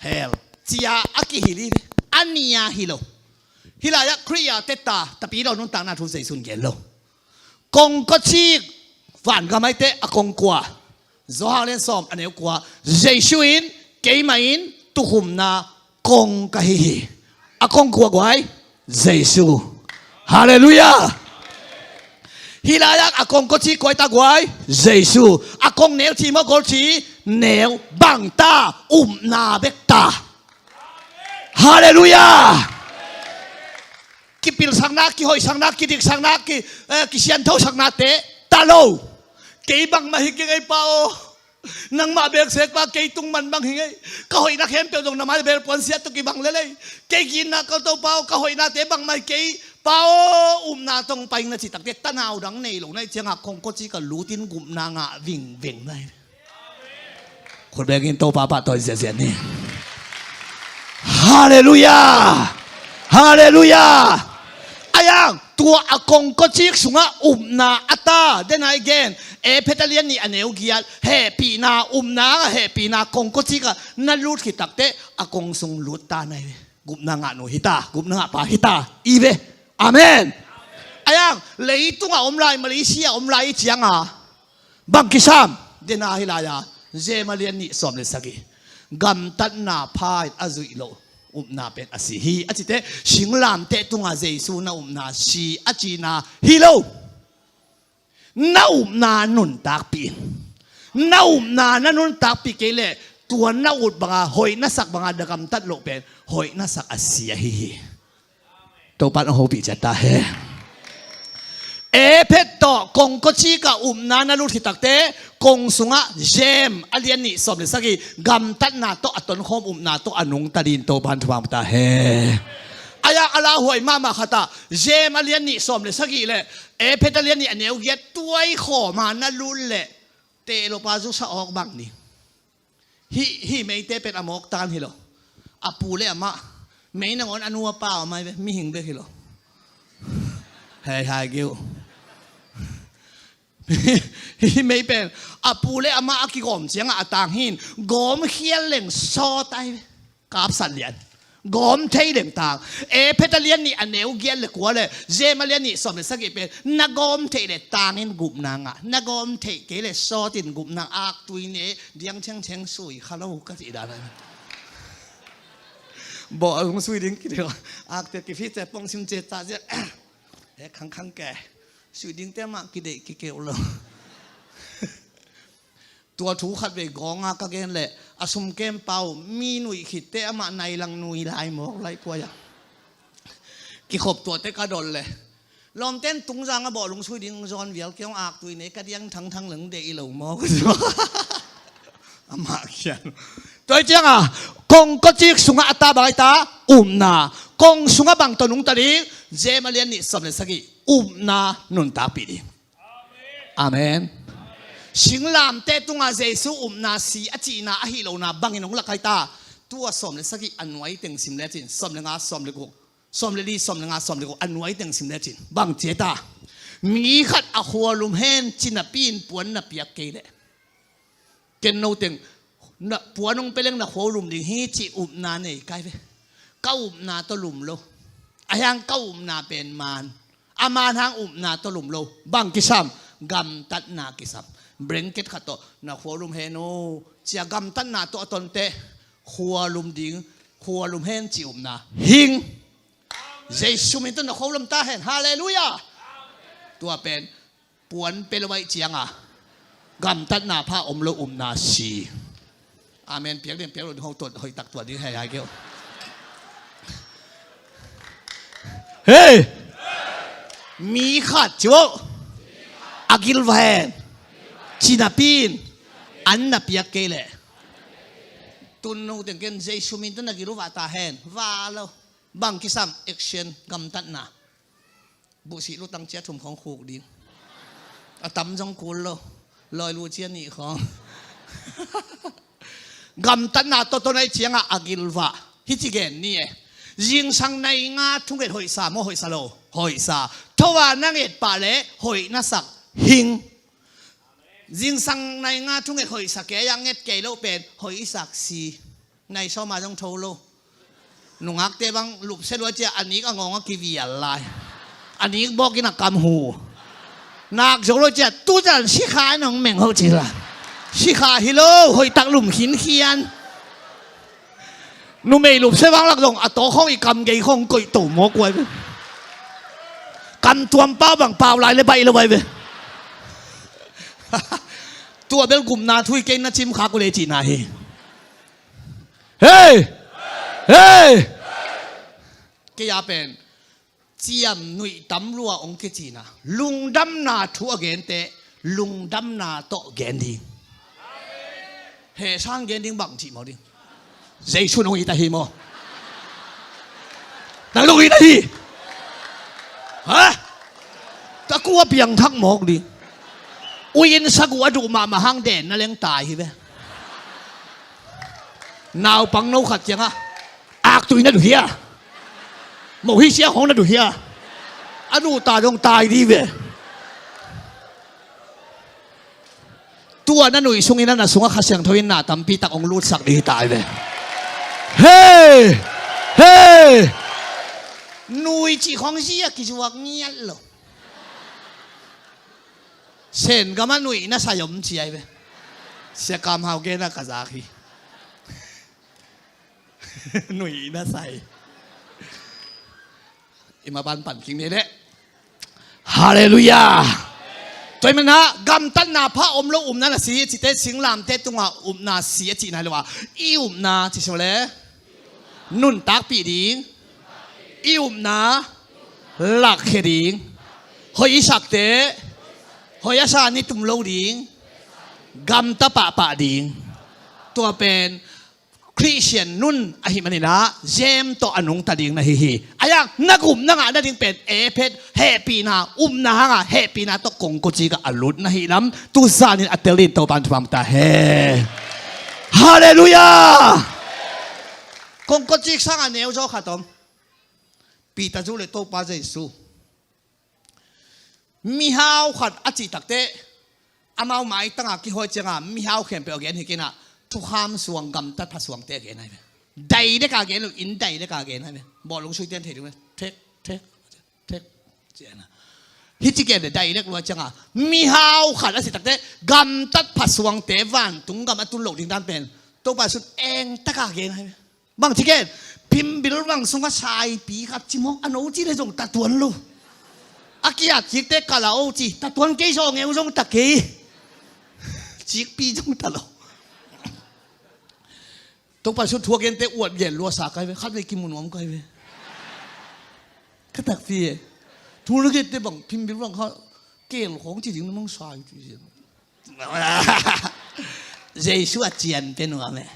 Hell cia a kihilh hi ve. A nia hi lo. Hih lai-ah Khrih a tetta tapi lo nuntakna thu Zeisun gen lo. Kongkawcik vangam aite a kongkua. Johan lian sawm a neu kua. Jesu in keimah in tukhumna kong ka hi hi. A kongkua guai Jesu. Halleluiah. Hih lai-ah a kongkawcik kua ta guai Jesu. A kong neu ci maw, gol ci, neu bang ta, upna bek ta. Halleluiah. Kipilsakna, kihoihsakna, kidiksakna, ki, eh, kisianthosaknate ta lo. Kei bangmah hi keng ei pa aw. Nangmah beksek pa kei tung man bang hi ngei. Ka hoihna khempeuh zong na mai bel puansiat tuk i bang lelei. Kei ginna ka to pa aw, ka hoihnate bangmah hi kei pa aw, upna tong pai na cih takte tanau dang nei lo na i cianga kongkawcik a lutin gupna ngah vingveng na hi. Khut bengin Topa pahtawi ziazia ni. Halleluiah. Halleluiah. Ayang tua a kongkawcik sungah upna a ta, den ai gen, Efesa lian nih a neu giat, hehpihna, upna a hehpihna kongkawcik ah na lut khit takteh a kong sung lut ta na hi ve. Gupna ngah nu hi ta, gupna ngah pa hi ta i ve. Amen. Ayang leitungah om lai, Malaysia om lai i cianga bang kisam dena hi lai-a, Zema lian nih sawm le sagih. Gamtatna pha in a zuih loh. upna pen a si hi. A cite, singlamteh tungah Jesu na upna si a cihna hi lo. Na upna nuntakpih in. Na upna na nuntakpih kei leh tua na ut banga hoih na sak banga na gamtat loh pen hoih na sak a si ahi hi. Topa in hong hopih ciat ta hen. Efesa tawh kongkocik ah upna na lut khit takteh kong sungah James a lian nih sawm le sagih gamtatna tawh a tonkhawm upna tawh a nungta dingin Topa in thupha hong pia ta hen. A yak a lauhuai mahmah khat ah James a lian nih sawm le sagih le Efesa a lian nih a neu giat tuai khawm a na lut leh teh lo pa zusa awk bang ni. Hih, hih meite pen a mawk tan hi lo. A pu le amah mei nangawn a nu a pa a mai ve, mihing bek hi lo. Hei, hai geu. Hih mei pen a pu le amah a kigawm ciangah a tang hi in gawm khial leng sawt ai ve. Kapsat lian. Gawm thei leng tang. Efesa lian nih a neu giat le kua le James a lian nih sawm le sagih pen na gawm theih le tangin gupna ngah. Na gawm theih kei le sawtin gupna ngah. Aktui ne diang thengtheng sui kha lo ka cih dan. Bawh a lung sui ding kideu. Akte kifite pong sim ce ta zia. E khangkhang ke. Sui dingte mah kideih kikeuh lo. Tua thu khat vei gawnga ka gen leh a sum kem pau mi nuih khitte amah nai lang nui lai mawk lai puai a. Kikhop tuate ka dol leh lawmten tungzang a bawh lungsui ding zawn vial kei hong aktui nei ka diang thangthang leng deih lo mawk. Amah khian. Tua hi cianga kong kawcik sungah a ta bang ai ta upna. Kong sungah bang tawh nungta ding James a lian nih sawm le sagih upna nuntakpih ding. Amen. Singlamteh tungah Jesu upna si a cihna ahi lona bangin hong lak hai ta. Tua sawm le sagih a nuai teng sim lecin sawm le nga sawm le guk, sawm le li sawm le nga sawm le guk a nuai teng sim lecin bang ci hai ta. Mi khat a khualum hen cinapi in puan na piak kei leh ken no teng na puan hong peleng na khua uh lum ding hi cih upna nei kai ve. Ka upna tawh lum lo. A hiang ka upna pen maan a maan hang upna tawh lum lo. Bang kisam? Gamtatna kisam. Blanket khat tawh na khua uh lum hen uh cia gamtatna tawh a tonte khualum ding khualum hen cih upna hing. Jesu min tawh na khua uh lum ta hen. Halleluiah. Tua pen puan pe lo aih cianga gamtatna pha om lo upna si. Amen piak ding piak lo ding hotuat hoih tak tuat ding hei hai keu. Hei. Mi khat ci uh a gil va hen. Cinapi in an na piak kei leh tun no teng ken Jesu min tawh na gil uh va ta hen. Va lo. Bang kisam? Action. Gamtatna. Buhsih lutang cia thum khawng khuk ding. A tam zong kul lo. Lawi lu cia nih khawng. Gamtatna tawh tawh nai ciangah a gilvah hi ci gen ni e. Zingsang nai nga thunget hoihsa maw hoihsa lo? Hoihsa. Thoa na nget pah le hoih na sak hing. Zingsang nai nga thunget hoihsa kei a nget kei lo pen hoih i sak si. Nai sawma zong tho lo. Nungakte bang lupsia lua cia a nik a ngawng a kivial lai. A nik bawkin a kam hu. Nak zo lo cia tuzan sikha in hong meng ho ci la. Sikha hi lo hoih tak lum khinkhian. Numei lupsia bang lak zong a tawkhawng i kam gei khawng koih to mawk uai ve. Kam tuam pau bang pau lai le baih lo uai ve. Tua bel gupna thu hi kei na cim khak uh le cihna hi. Hei! Hei! Kei a pen ciam nuih tam lua ong kicina lungdamna thu a gente lungdamna tawh gen ding. He sang gen ding bang cih maw ding. Jesu nong it ahi maw? Nang nong it ahi. Ha? Takua piangthak mawk ding. Uin sagu a duh mahmah hang den na leng tai hi ve. Naupang no khat kiangah aktui na duh hia? Mohisia khawng na duh hia? A duh ta dong tai di ve. Tua na nuih sungin a na sungah Kha Siangtho in na tampi tak hong lutsak ding hi tai ve. Hei! Hei! Nuih cih khawng zia kizuak ngiat lo. Sen gamah nuih na sai om ciai ve. Sia Kam Hau gena ka zak hi. Nui na sai. I ma ban pan king ni le. Halleluiah. Tua i mana gamtatna pha om lo upna na si cite singlamte tunga upna si a cihna lo a, i upna ci so le nuntakpih ding, i upna lakkhia ding, hoih i sakte hoih a sa ni tum lo ding, gamta pahpah ding. Tua pen Khristian nun ahih maninah Jem tawh a nungta ding na hi hi. Ayang na gum na ngah nading pen ephet hehpihna upna hanga hehpihna tawh kongkocika a lut na hi lam tuzanin a tel din Topan thupha ta he. Halleluiah. Kongkocik sanga neu zaw khat om. Peter zu le Topa Jesu mihau khat a cih takte amau maitanga kihawi cianga mihau khempeuh a gen hi kinah thukham suang gamtat pha suangte a gen ahi ve. Dai deka gen lo in dai deka gen ahi ve. Bawlung suite an thei ding ve. Thek thek thek ciana. Hici gen de dai dek lua cianga mihau khat a cih takte gamtat pha suangte vantung gam a tun lo ding dan pen Topa sun engtaka gen ahi ve. Bang ci ken phimbil vang sungah saipi khat ci mawk a no ci le zong tatuan lo. A kiat cikte kala o ci tatuan kei zaw ngeu zong ta kei. Cikpi zong ta lo. Topa su thuak gente uat gen lua sa kai ve khat ve kimu nuam kai ve. Ka takpi e. Thu la gente bang phimbil vang kha kel khong ci ding na mang sai ci. Jesu a cian pe nuam e.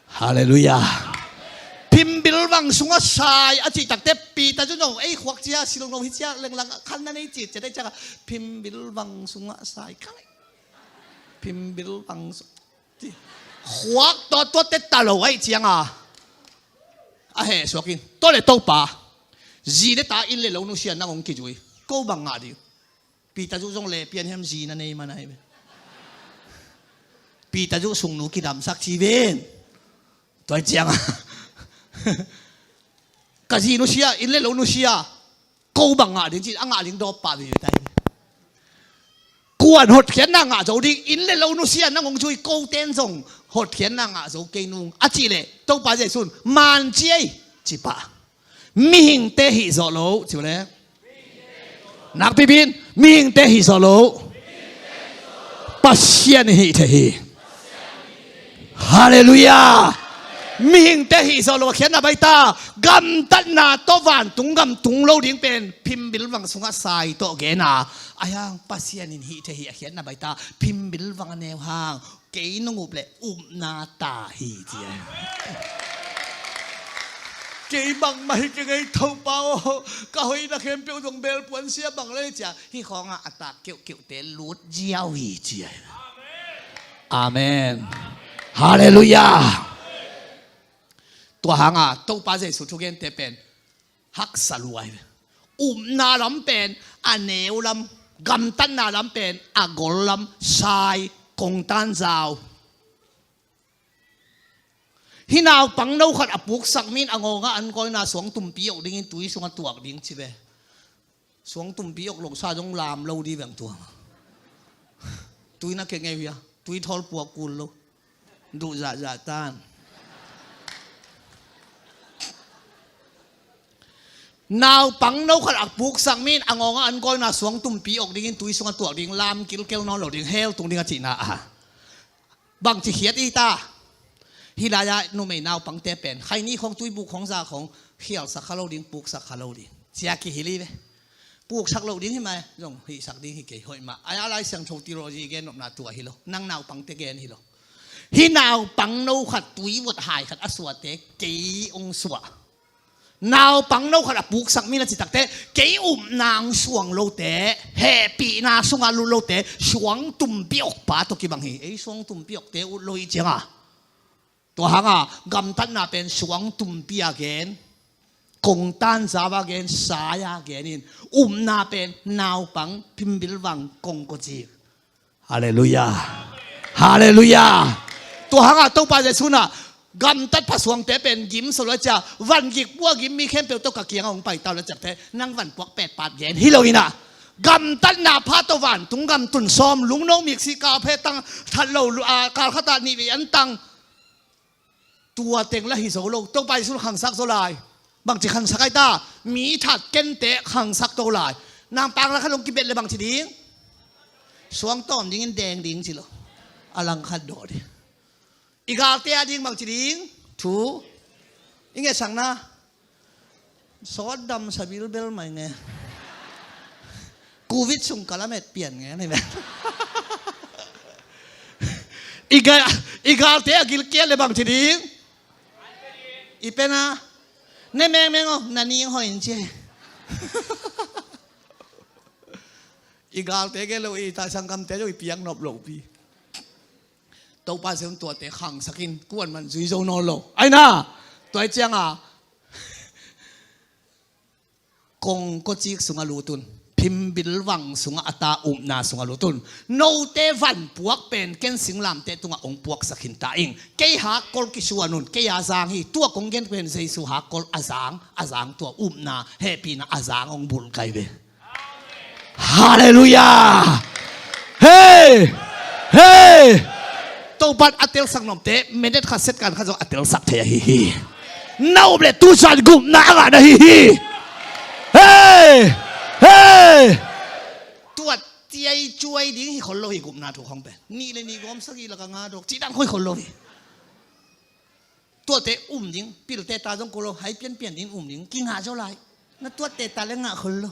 Halleluiah. Phimbil vang sungah sai a cih takte Peter cu no ei khuak cia silno hi cia lenglang khan na nei cit cia dei ciaka phimbil vang sungah sai khalai. Phimbil vang sung khuak tawttuatte ta lo aih cianga a heh suakin tawle Topa zi le ta inn le lo nusia nang hong kizui ko bang ngah ding. Peter zu zong le pian hiam zi na nei man ahi ve. Peter zu sungnu kidamsak ci ven. Tua cianga ka zi nusia inn le lo nusia ko bang ngah ding ci a ngah ding dawp pah veve tai. Kuan hotkhiatna ngah zo ding inn le lo nusia nang hong zui ko ten zong hotkhiatna ngah zo kei nung a cih leh Topa Jesu'n man ci ei ci pah. Mihingte hih zawh lo ci uh le nakpipin mihingte hih zawh lo. Pasian i hih thei hi. Halleluiah. Mihingte hih zawh lo a khiatna baita gamtatna tawh vantung gam tung lo ding pen phimbil vang sungah sai tawh gena a hiang Pasian in hih thei hi a khiatna baita phimbil vang a neu hang kei nong up le upna ta hi ci a. Kei bangmah hi keng ei Topa aw ka hoihna khempeuh zong belpuan sia bang le cia hi khawngah a tak keuhkeuhte lut ziau hi ci a. Amen. Halleluiah. Tua hanga Topa Jesu thugente pen haksa luai. Upna lam pen a neu lam gamtatna lam pen a gol lam sai kongtan zau. Hi naupang no khat a puksak min a ngawngah an kawina suang tumpi awk dingin tui sungah tuak ding ci ve. Suang tumpi awk lo sa zong lam lo di veng tuang. Tui na kengeu hia tui thawl puak kul lo. Duh zahzah tan. Naupang no khat a puksak min a ngawngah an kawina suang tumpi awk dingin tui sungah tuak ding lam kilkel nawn lo ding hell tung ding a cihna a. Bangci khiat i ta. Hih lai-ah numei naupangte pen khaini khawng tuibuk khawng za khawng khialsak kha lo ding puksak kha lo ding cia kihil hi ve. Puksak lo ding hi mah zong hihsak ding hi kei hoih mah a Lai Siangtho theology gen nopna tua hi lo nang naupangte gen hi lo. Hih naupang no khat tui vot hai khat a suate kei ong suah. Naupang no khat a puksak mi na citakte kei upna ang suang lote hehpihna sungah lut lote suang tumpi awkpa tawh kibang hi. Ei suang tumpi awkte ut lo hi cianga tua hanga gamtatna pen suang tumpi a gen kongtan zau a gen sai a gen in upna pen naupang phimbil vang kongkocik. Halleluiah. Halleluiah. Tua hangah Topa Jesu na gamtat phasuangte pen gim so lo cia van gik pua gim mi khempeuh tawh ka kiangah hong paita lo ciakte nang van puak petpat gen hi lo inah gamtatna pha tawh vantung gam tun sawm lungno miksi kau phe tang that lo lu- a kal khatah nih vei an tang Tua teng lah hi zo lo. Topa Jesu khangsak zo lai. Bangci khangsak ai ta? Mi that kente khangsak to lai. Nang pang lah khat hong kibet le bangci ding? Suang tawm dingin deng ding ci lo. A lang khat dawh ding. I galte a ding bangci ding? Thu. I ngetsak na. Sawt dam sa bilbel mai nge. Covid sung kalamet pian nge ni me. I ga, i galte a gilkial le bangci ding? I pen a. Ne mengmeng o, na ning hoih in ci. I galte gen lo, i ta sanggamte zong i piak nop lo pi. Topa Jesu tuate khangsak in, kuan man zui zo nawn lo. Ai na, tua i ciang a, kongkocik sungah lut un, phimbilvang sungah a ta upna sungah lut un. Note van puak pen ken singlamteh tungah hong puaksak khin ta ing. Kei hakkol kisuan un, kei a zang hi. Tua kong gen pen Jesu hakkol a zang, a zang tua upna, hehpihna a zang hong bulkai ve. Halleluiah. Hei! Hei! Topan a telsak nopte, minute khat, second khat zong a telsak thei ahi hi. Na up le tu zan gupna a ngah na hi hi. Hei! Hei! Tua ciai cuai ding hi khol lo hi gupna thu khong pen. Nih le nih gawm sagih laka nga dok, ci dang khoi khol lo hi. Tuate um ding, pilte ta zong ko lo, hai pianpian ding um ding, kingah zo lai. Na tuate ta le ngah khol lo.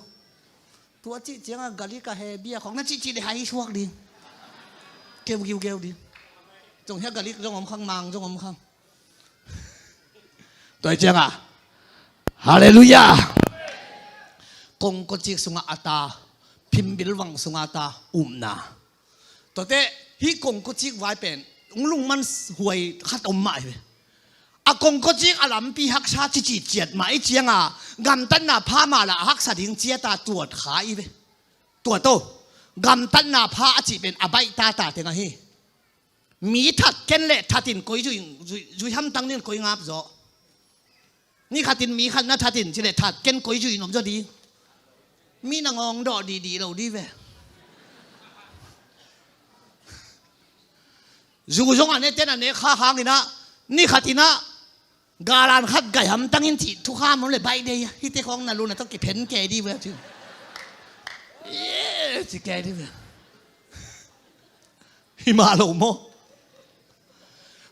Tua cih ciangah gali ka he bia khong, na cihcih le hai suak ding. Keu giu geu ding. Zong hia gali zong om khang, mang zong om khang. Tua ciangah. Halleluiah. Kongkocik sungah a ta, phimbilvang sungah a ta, upna. Tuate, hih kongkocik vai pen, hong lungman huai khat om mah hi ve. A kongkocik a lampi haksa cici ciat mah i cianga, gamtatna pha mah la a haksa ding ciata tuat kha i ve. Tuat o, gamtatna pha a cih pen a baih tata teng ahi. Mi that ken le thatin koi zui, zui, zui hamtang nin koi ngap zaw. Ni khatin mi khat na thatin ci le that ken koi zui nop zaw di. Mi na ngawng dawh dihdih lo di ve. Zu zong a ne ten a ne kha hangin ah, ni khatin ah, galan khat gai hamtangin cih thukham om le baih dei a. Hihte khawng na lu na tawh kiphen kei di ve a ci. Ye, ci kei di ve. Hi mah lo maw?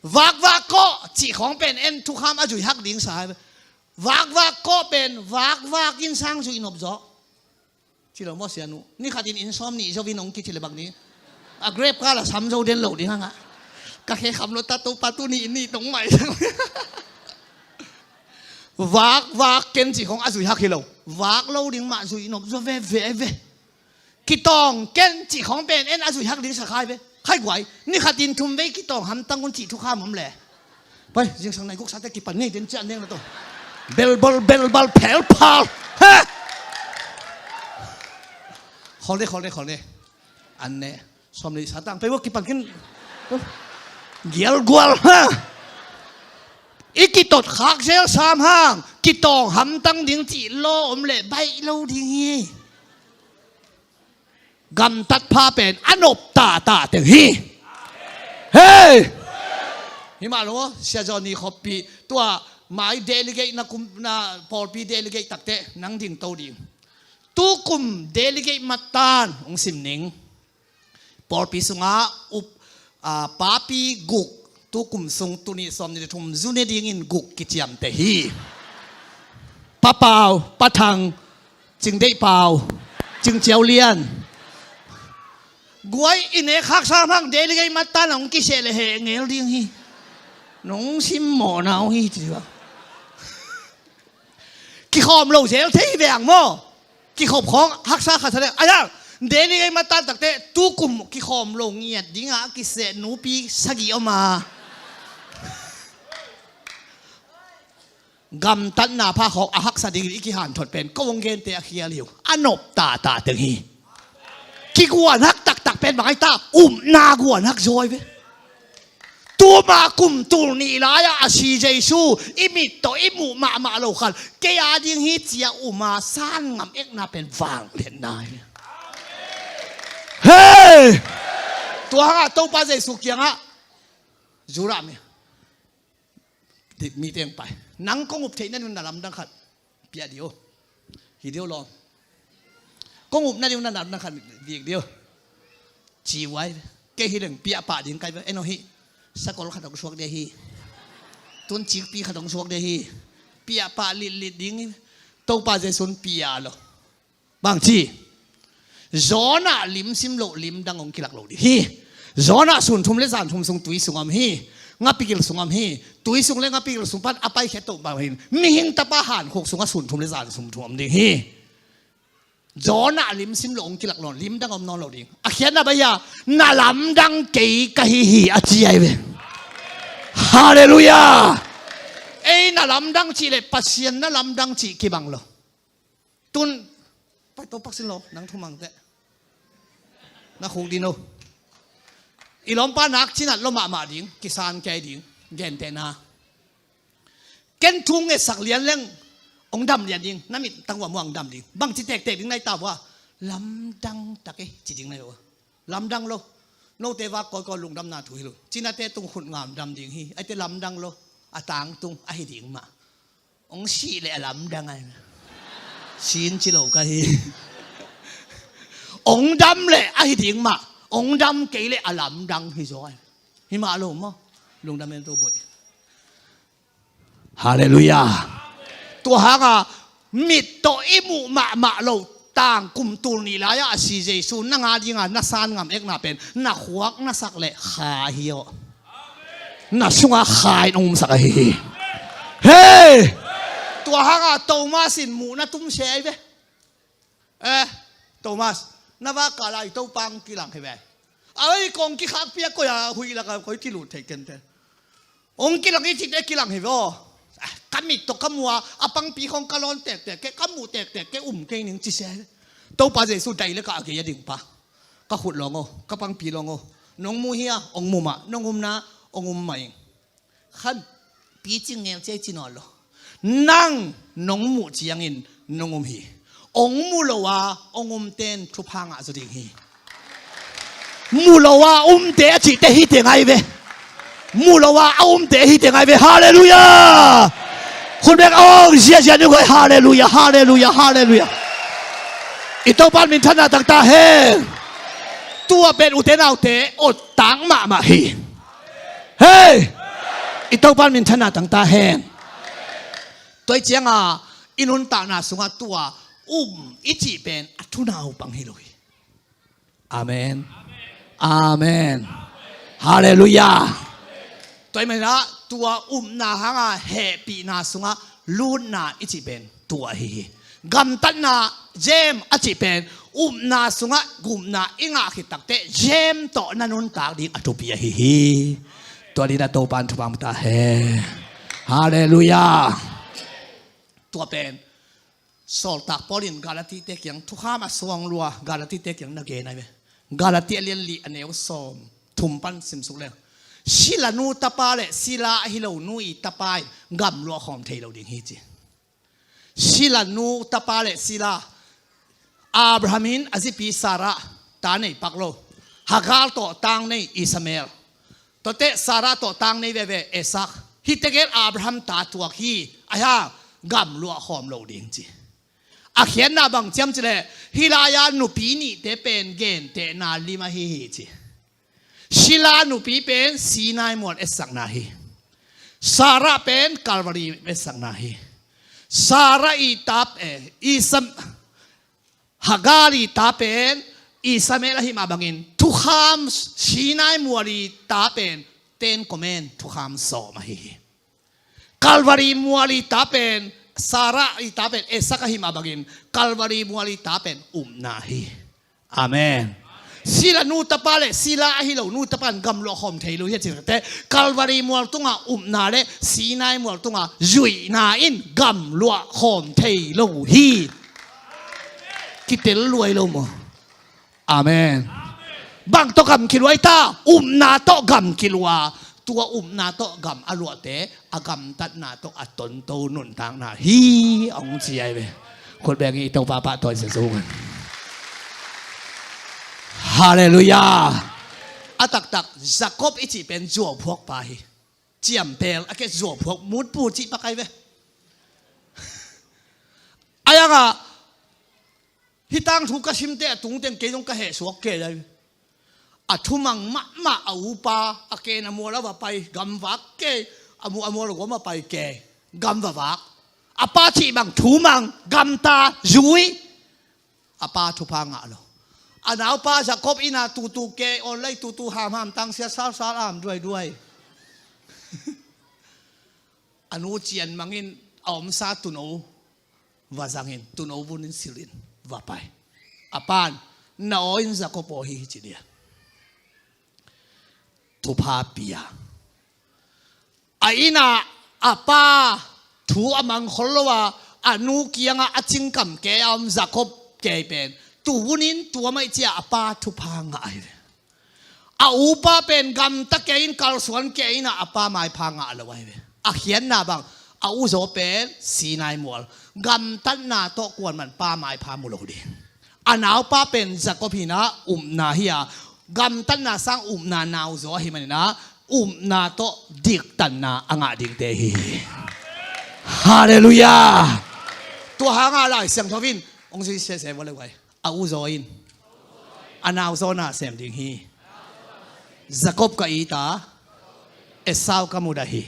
Vakvak kawh cih khawng pen en thukham a zui hak ding sa hi. Vakvak kawh pen vakvak in sang zui nop zaw. Ci lo maw sianu? Ni khatin inn sawm nih zo in hong kici le bang ni. A grep kal a sam zo den lo ding hangah. Ka khe kham lo ta Topa tu nih nih tong mai. Vakvak ken cih khawng a zui hak hi lo. Vak lo ding mah zui nop zaw veve ve. Kitawng ken cih khawng pen en a zui hak ding sa khai ve. Khai guai, ni khatin thum vei kitawng hamtang un cih thukham om le. Pai, zingsang nai guk sate kipan ngei den ciah neng na to. Belbal, belbal, phelphal. Ha! Khol ne, khol ne, khol ne. An ne. Sawm nih sa tang pei vua kipan kin. Gial gual, ha! I kitot khak zel sam hang. Kitawng hamtang ding cih law om le baih lo ding hi. Gamtat pha pen a nop tata teng hi. Hei! Hi mah lo, Sia Johnny Khopi tua mai delegate na kum na pawlpi delegate takte nang ding to ding. Tu kum delegate matan hong sim ning. Pawlpi sungah up, ah, papi guk, tu kum sung tuni sawm nih le thum zu ne dingin guk kiciamteh hi. Pa Pau, Pa Thang, Cing Deih Pau, Cing Ciau Lian. Guai i nek khak sam hang delegate matan hong kiseh le heh ngel ding hi. Nong simmawhna uh hi ci va. Kikhawm lo zel thei hi veng maw? Kikhop khawng haksa khat sa le. Ayang, delegate matan takte tu kum kikhawm lo ngiat dingah kiseh nupi sagih om a. Gamtatna pha khawng a haksa ding i kihanthot pen ko hong gente a khial hi uh. A nop tata teng hi. Kiguan hak taktak pen bang ai ta, upna guan hak zawi ve. Tuma kum tul nih lai-ah a si Jesu i mit tawh i muh mahmah lo khal kei a ding hi ci-a um a san ngam ekna pen vangliatna hi. Hei! Tua hangah Topa Jesu kiangah Judah mi Mite hong pai. Nang kong up theih nading na lamdang khat piak dih o. Hi dih o lawm. Kong up nading na lamdang khat piak dih o. Ci uh ai ve. Kei hi leng piak pah ding ka hi ve. En aw hi. Sakol khat hong suak ding hi. Tuncikpi khat hong suak ding hi. Piak pah litlit ding hi. Topa Jesu in piak lo. Bangci? Jonah lim sim loh lim dang hong kilak lo ding hi. Jonah sun thum le zan thum sung tui sung om hi. Ngapigil sung om hi. Tui sung le ngapigil sung pan a paikhiat toh bang hi. Mihing Tapa hankhuk sungah sun thum le zan thum thum om ding hi. Jonah lim sim loh hong kilak lo, lim dang om nawn lo ding. A khiatna bang hiam? Na lamdang kei ka hi hi a ci ai ve. Halleluiah. Ei na lamdang cih le Pasian na lamdang cih kibang lo. Tun, pai to pak sin lo, nang thumang teh. Na khuk ding lo. I lawmpa nak cinat lo mahmah ding, kisan kei ding, gentehna. Ken thu ngetsak lian leng, hong dam lian ding, na mit tang uh a muang dam ding. Bangci tektek ding na hi ta uh a, lamdang tak e, ci ding na hi uh a. Lamdang lo. Note vak kawikawi lungdamna thu hi lo. Cinate tung khut ngam dam ding hi, aite lamdang lo, a tangtung, ahi ding mah. Hong sih leh a lamdang ai. Sin ci lo ka hi. Hong dam leh ahi ding mah. Hong dam kei leh a lamdang hi zaw ai. Hi mah lo maw. Lungdam en to boih. Halleluiah. Tua hanga mit tawh i muh mahmah lo tang kum tul nih lai-ah a si Jesu nang a dinga na san ngam ekna pen na khuak na sak leh kha hi aw. Na sunga kha in hong omsak ahi hi. Hei! Tua hanga Thomas in muhna tum se ai ve. Eh, Thomas, na vak kal a i Topa hong kilang hi ve. Ai, kong kikhakpia koi a huih laka koi kilut thei kente. Hong kilang i cite kilang hi ve aw. Ah, ka mit tawh ka mu a, a pangpi khong ka lawn tektek kei, ka mu tektek kei, um kei ning ci se. Topa Jesu dai le ka a gei a ding pa. Ka khut lawng aw, ka pangpi lawng aw. Nong mu hi a, hong mu mah, nong umna, hong um mah ing. Khan picing ngel cia i ci nawn lo. Nang nong muh ciangin nong um hi. Hong mu lo a hong umte in thupha ngah zaw ding hi. Mu lo a umte a cihte hi teng ai ve. Mu lo a a umte hi teng ai ve. Halleluiah. Khut bek hong ziazia ni koi. Halleluiah, halleluiah, halleluiah. I Topa minthanna tangta hen. Tua pen ute naute awt tang mahmah hi. Hei! I Topa minthanna tangta hen. Tua i cianga i nuntakna sungah tua um i cih pen a thunaupang hi lo hi. Amen. Amen. Halleluiah. Tua i manah tua upna hanga hehpihna sungah lutna i cih pen tua ahi hi. Gamtatna, zem a cih pen upna sungah gupna i ngah khit takteh zem tawh na nuntak ding a thupi ahi hi. Tua dinah Topa in thupha ta hen. Halleluiah. Tua pen Sawltak Paul in Galatite kiang thukham a suang lua Galatite kiang na gen ai ve. Galati a lian li a neu sawm thum pan simsuk leng, silanu tapa le sila ahi lo nu i tapa in gamluah khawm thei lo ding hi ci. Silanu tapa le sila, Abraham in a zipi Sarah ta nei pak lo. Hagar tawh tang nei Ishmael. Tuate Sarah tawh tang nei veve Isaac. Hihte gel Abraham ta tuak hi. Ahi hang gamluah khawm lo ding ci. A khiatna bang ciam cileh hih lai-a nupi nihte pen gentehna lim ahi hi ci. Sila nupi pen Sinai mual etsakna hi. Sarah pen Calvary etsakna hi. Sarah i tap eh, Isam, Hagar i ta pen Ishmael ahi mah bangin thukham Sinai mual i ta pen Ten Command thukham sawm ahi hi. Calvary mual i ta pen Sarah i ta pen Isaac ahi mah bangin Calvary mual i ta pen upna hi. Amen. Sila nu tapa le sila ahi lo nu tapa in gamluah khawm thei lo hi a cihte Calvary mual tunga upna le Sinai mual tunga zuihna in gamluah khawm thei lo hi. Kitel luai lo maw? Amen. Bang tawh gam kilua i ta, upna tawh gam kilua. Tua upna tawh gam a luahte a gamtatna tawh a tonto nuntakna hi hong ci ai ve. Khut beng i Topa pahtawi sia zong. Halleluiah. A taktak Jacob i cih pen zuau phuakpa hi. ciampel a ke zuaphuak mutpu cih pakai ve. Ayangah hih tangthu ka simte a tungteng kei zong ka hehsuak kei lai. A thumang mahmah a upa a ken a mual a va pai gamvak kei, a mu a mual a guam a pai kei gamvavak. A pa cih bang thumang gamta zui. A pa thupha ngah lo. A naupa Jacob ina tutu kei online tutu hamham tangsia salsal am duaiduai. A nu cian mangin a omsa tuno va zangin tuno vunin silhin va pai. A pan na aw in Jacob aw hi hi ci dia. Thupha pia. A ina a pa thu a mangkhol lo a a nu kianga a cingkam kei a om Jacob kei pen tuvunin tua maih cia a pa thupha ngah ahi ve. A upa pen gamta kei in kalsuan kei ina a pa maipha ngah lo ahi ve. A khiatna bang a uzaw pen Sinai mual gamtatna tawh kuanman pa maipha mu lo ding. A naupa pen Jacob hina upna hi a gamtatna sang upna nauzaw ahi manina upna tawh diktanna a ngah dingte hi. Halleluiah. Tua hanga Lai Siangtho in hong zui sese vua le guai. A uzaw in a nauzaw na sem ding hi. Jacob ka it a Esau ka mudah hi.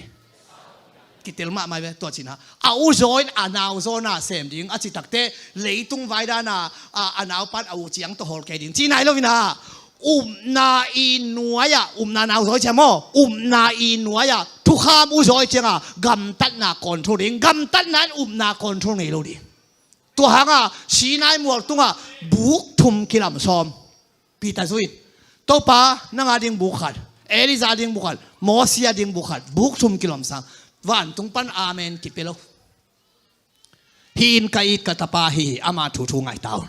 Kitel mahmah ve tua cina a uzaw in a nauzaw na sem ding a citakte leitung vaidana a naupan a u ciang tawh hawl kei ding cina hi lo ina. Upna i nuai-ah upna nauzaw i ciang maw upna i nuai-ah thukham uzaw i cianga gamtatna control ding gamtatna in upna control ngei lo ding. Tua hanga Sinai mual tungah buk thum kilam sawm. Peter zui in Topa nanga ding buk khat, Elijah ding buk khat, Mosi a ding buk khat buk thum kilawm sang. Vantung pan amen kipia lo. Hih in ka it ka tapa hi hi ama thu thu ngaita un.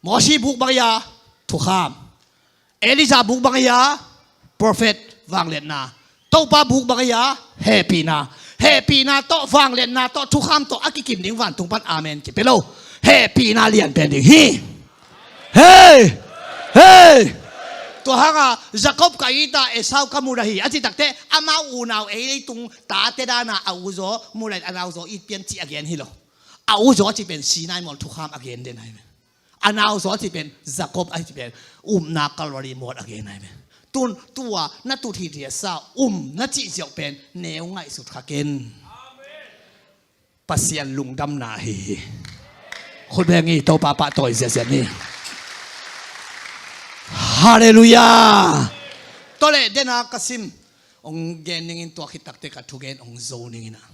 Mosi buk bang hi a thukham. Elijah buk bang hi a prophet vangliatna. Topa buk bang hi a hehpihna. Hehpihna tawh vangliatna tawh thukham tawh a kikim ding vantung pan amen kipia lo. Hehpihna lianpen ding hi. Hei! Hei! Tua hanga Jacob ka it a Esau ka mudah hi a citakte amau unau ei leitung tate dana a uzaw mudah in a nauzaw it pian cih a gen hi lo. A uzaw a cih pen Sinai mual thukham a gen den ahi ve. A nauzaw a cih pen Jacob a cih pen upna Calvary mual a gen ahi ve. Tun tua na tut hi riasa um na cih ziauh pen neu ngaihsut kha ken. Pasian lungdamna hi hi. Khut beng hi Topa pahtawi ziaziat ni. Halleluiah. Tawleh dena ka sim hong gen ningin tua khit takte ka thugen hong zo ningin a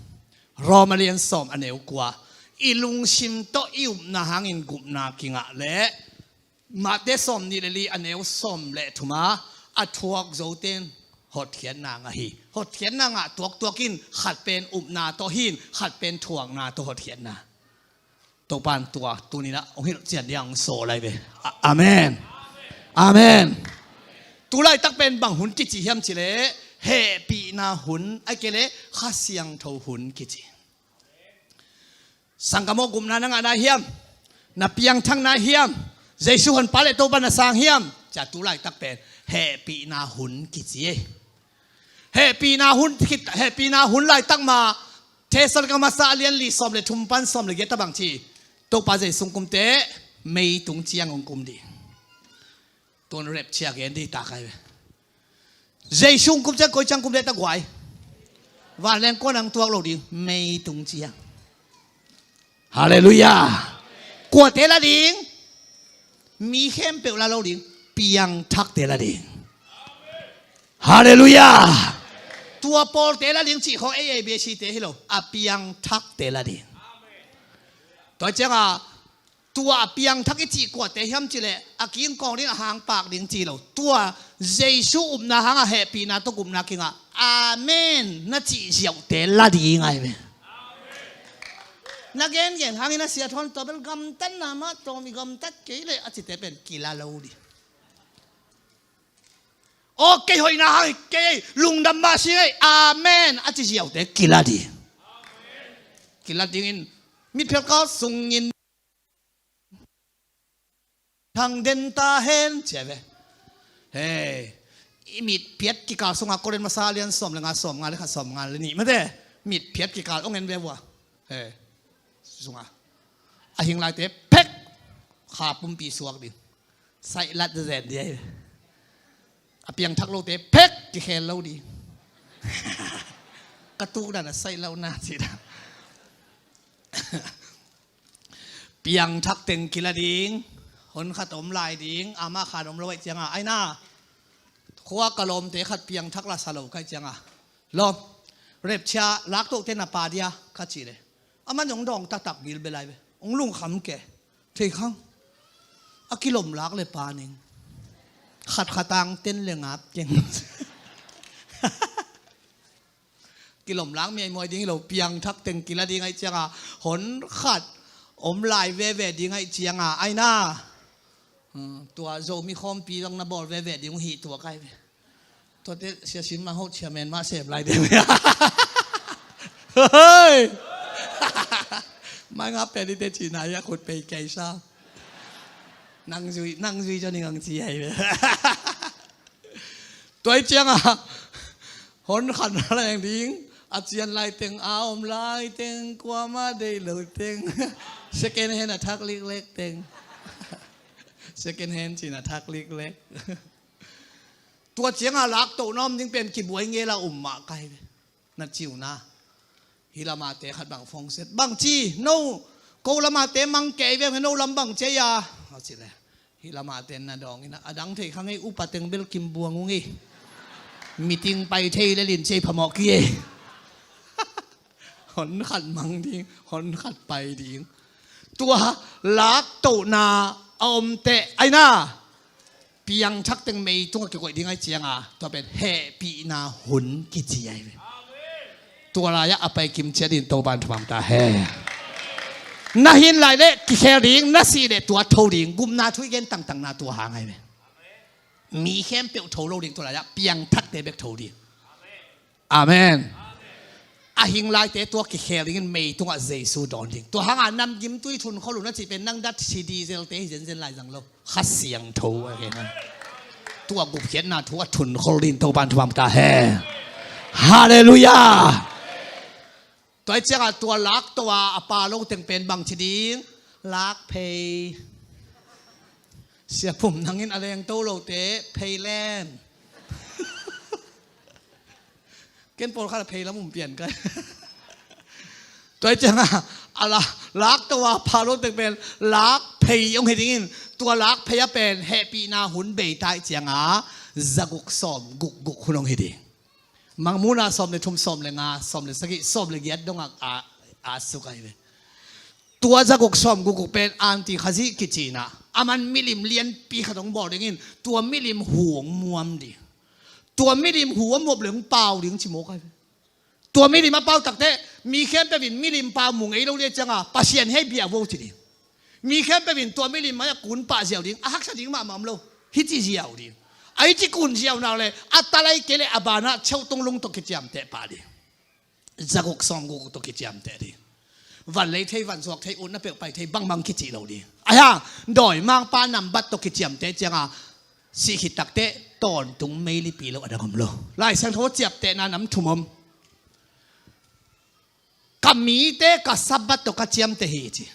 Roma lian sawm a neu kua i lungsim tawh i upna hangin gupna kingah leh Mate sawm nih le li a neu sawm le thuma a thuak zoten hotkhiatna ngah hi. Hotkhiatna ngah tuaktuak in khat pen upna tawh hin khat pen thuakna tawh hotkhiatna. Topan tua tuninah hong hilh cian diang hong sawl lai ve. Amen. Amen. Tulaitak pen bang hun kici hiam cileh hehpihna hun ai kei leh Kha Siangtho hun kici. Sangkam aw gupna na ngah nai hiam? Na piangthak nai hiam? Jesu honpa le Topa na sang hiam? Cia tulaitak pen hehpihna hun kici ei. Hehpihna hun, hehpihna hun laitak ma Thessalonika masa a lian li sawm le thum pan sawm le giat a bang ci. Topa Jesu hong kumte mei tung ciang hong kum ding. Tun rapture gen dih tak ai ve. Jesu kum ciang koi ciang kum deh tak guai. Vanleng kua nang tuak lo ding mei tung ciang. Halleluiah. Kuate la ding? Mi khempeuh la lo ding. Piangthakte la ding. Halleluiah. Tua pawlte la ding cih khawng ei ei biasite hi lo a piangthakte la ding. Tua cianga tua a piangthak i cih kuate hiam cileh a kingkawng ding a hangpak ding ci lo. Tua Jesu upna hanga hehpihna tawh gupna kingah amen na cih ziauhte la ding ai ve. Na gengen hangin a sia thawn tua bel gamtatna mah tawm i gamtat kei leh a cite pen kila lo ding. Aw kei hoihna hang kei lungdam mah si ngei amen a ci ziauhte kila ding. Kila dingin mitphelka sungin thang den ta hen cia ve. Hei, I mitphiat kikal sungah Korin masa lian sawm le nga, sawm nga le khat, sawm nga le nih mate. Mitphiat kikal ong en ve vua. He. Sungah a hing laite phek, kha pumpi suak ding. Saihlat zen ding. A piangthak lote phek, kikhel lo ding. Ka tukdan a saih lo na ci dan. Piangthak teng kila ding, hon khat om lai ding, ama khan om lo aih cianga, aina. Khua ka lawmte khat piangthak la sa lo kai cianga. Lawm, repchia laktohte na pa dia, ka ci le. Aman zong dawng taktak bilbel lai ve. Ong lungkham ke. Thei khang. A kilom lak le pa ning. Khat khatang ten le ngap keng. Kilom lak miaimuai ding hi lo, piangthak teng kila ding aih cianga, hon khat om lai veve ding aih cianga, aina. Hmm, tua Zomi khawmpi zong na bawl veve ding uh hi tua kai ve. Tuate siasim mah hoh ciamen mah sem lai ding. Hei! Mai nga pen ite cina ia khut pei kei sa. Nang zui, nang zui zon ning ang ci ai ve. Tua aih cianga hon khan leng ding, a cian lai teng, a om lai teng, kuama deih lo teng. Second hand a thak liklek teng. Second hand cin a thak liklek. Tua cianga laktohna om ding pen kibuai ngela um mah kai ve. Na ciuna. Hi lamate khat bang phongset. Bang ci, no, ko lamate mang kei ve, no lam bang cia. A ci le. Hi lamate na dawng ina. A dang thei kha ngei upa teng bel kim buang ung i. Meeting pai thei le lin cia phamawh ki e. Hon khat mang ding, hon khat pai ding. Tua laktohna a om teh, aina. Piangthak teng mei tungah kikoih ding aih cianga, tua pen hehpihna hun kici ai ve. Tua lai-ah a pai kim ciat in Topan thupha ta hen. Na hin lai leh kikhel ding, na sih leh tua tho ding, gupna thu i gen tangtangna tua hang ai ve. Mi khempeuh tho lo ding, tua lai-ah piangthakte bek tho ding. Amen. A hing laite tua kikhel dingin mei tungah Jesu dawn ding. Tua hanga namgimtui thunkhol uh na cih pen nang dat si diesel te hi zenzen lai zang lo. Kha Siangtho a gen a. Tua gupkhiatna thu a thunkhol dingin Topan thupha ta hen. Halleluiah. Tua aih cianga tua laktoh a a pa lo teng pen bang ci ding? Lak phei. Siapum nangin a lengto lote phei len. Ken pawlkhat a phei lam um pian kai. Tua aih cianga a la, laktoh a pha lo teng pen lak phei ong hi dingin, tua lak phei a pen hehpihna hun bei ta aih cianga zaguk sawm gukguk hun ong hi ding. Mangmuhna sawm le thum, sawm le nga, sawm le sagih, sawm le giat dongah a, a suk ahi ve. Tua zaguk sawm gukguk pen antikhazih kici ina, aman milim lianpi khat ong bawl dingin, tua milim hu ong muam ding. Tua milim hu a muap leng pau ding ci mawk ahi ve. Tua milim a pau takteh mi khempeuh in milim pau mu ngei lo le cianga Pasian hei bia vo ci ding. Mi khempeuh in tua milim a kun pah ziau ding, a haksa ding mahmah om lo. Hici ziau ding. A hici kun ziau nak le a talai kei le a banah cheuh tung lung tawh kiciamteh pah ding. Zaguk sawm gukguk tawh kiciamteh ding. Van lei thei, van zuak thei, utna peuh pai thei bangbang kici lo ding. Ahi hang dawimangpa nambat tawh kiciamteh cianga sih khit takteh tawntung meilipi lo a dang om lo. Lai Siangtho ciaptehna nam thum om. Ka mite ka Sabbath tawh ka ciamteh hi ci.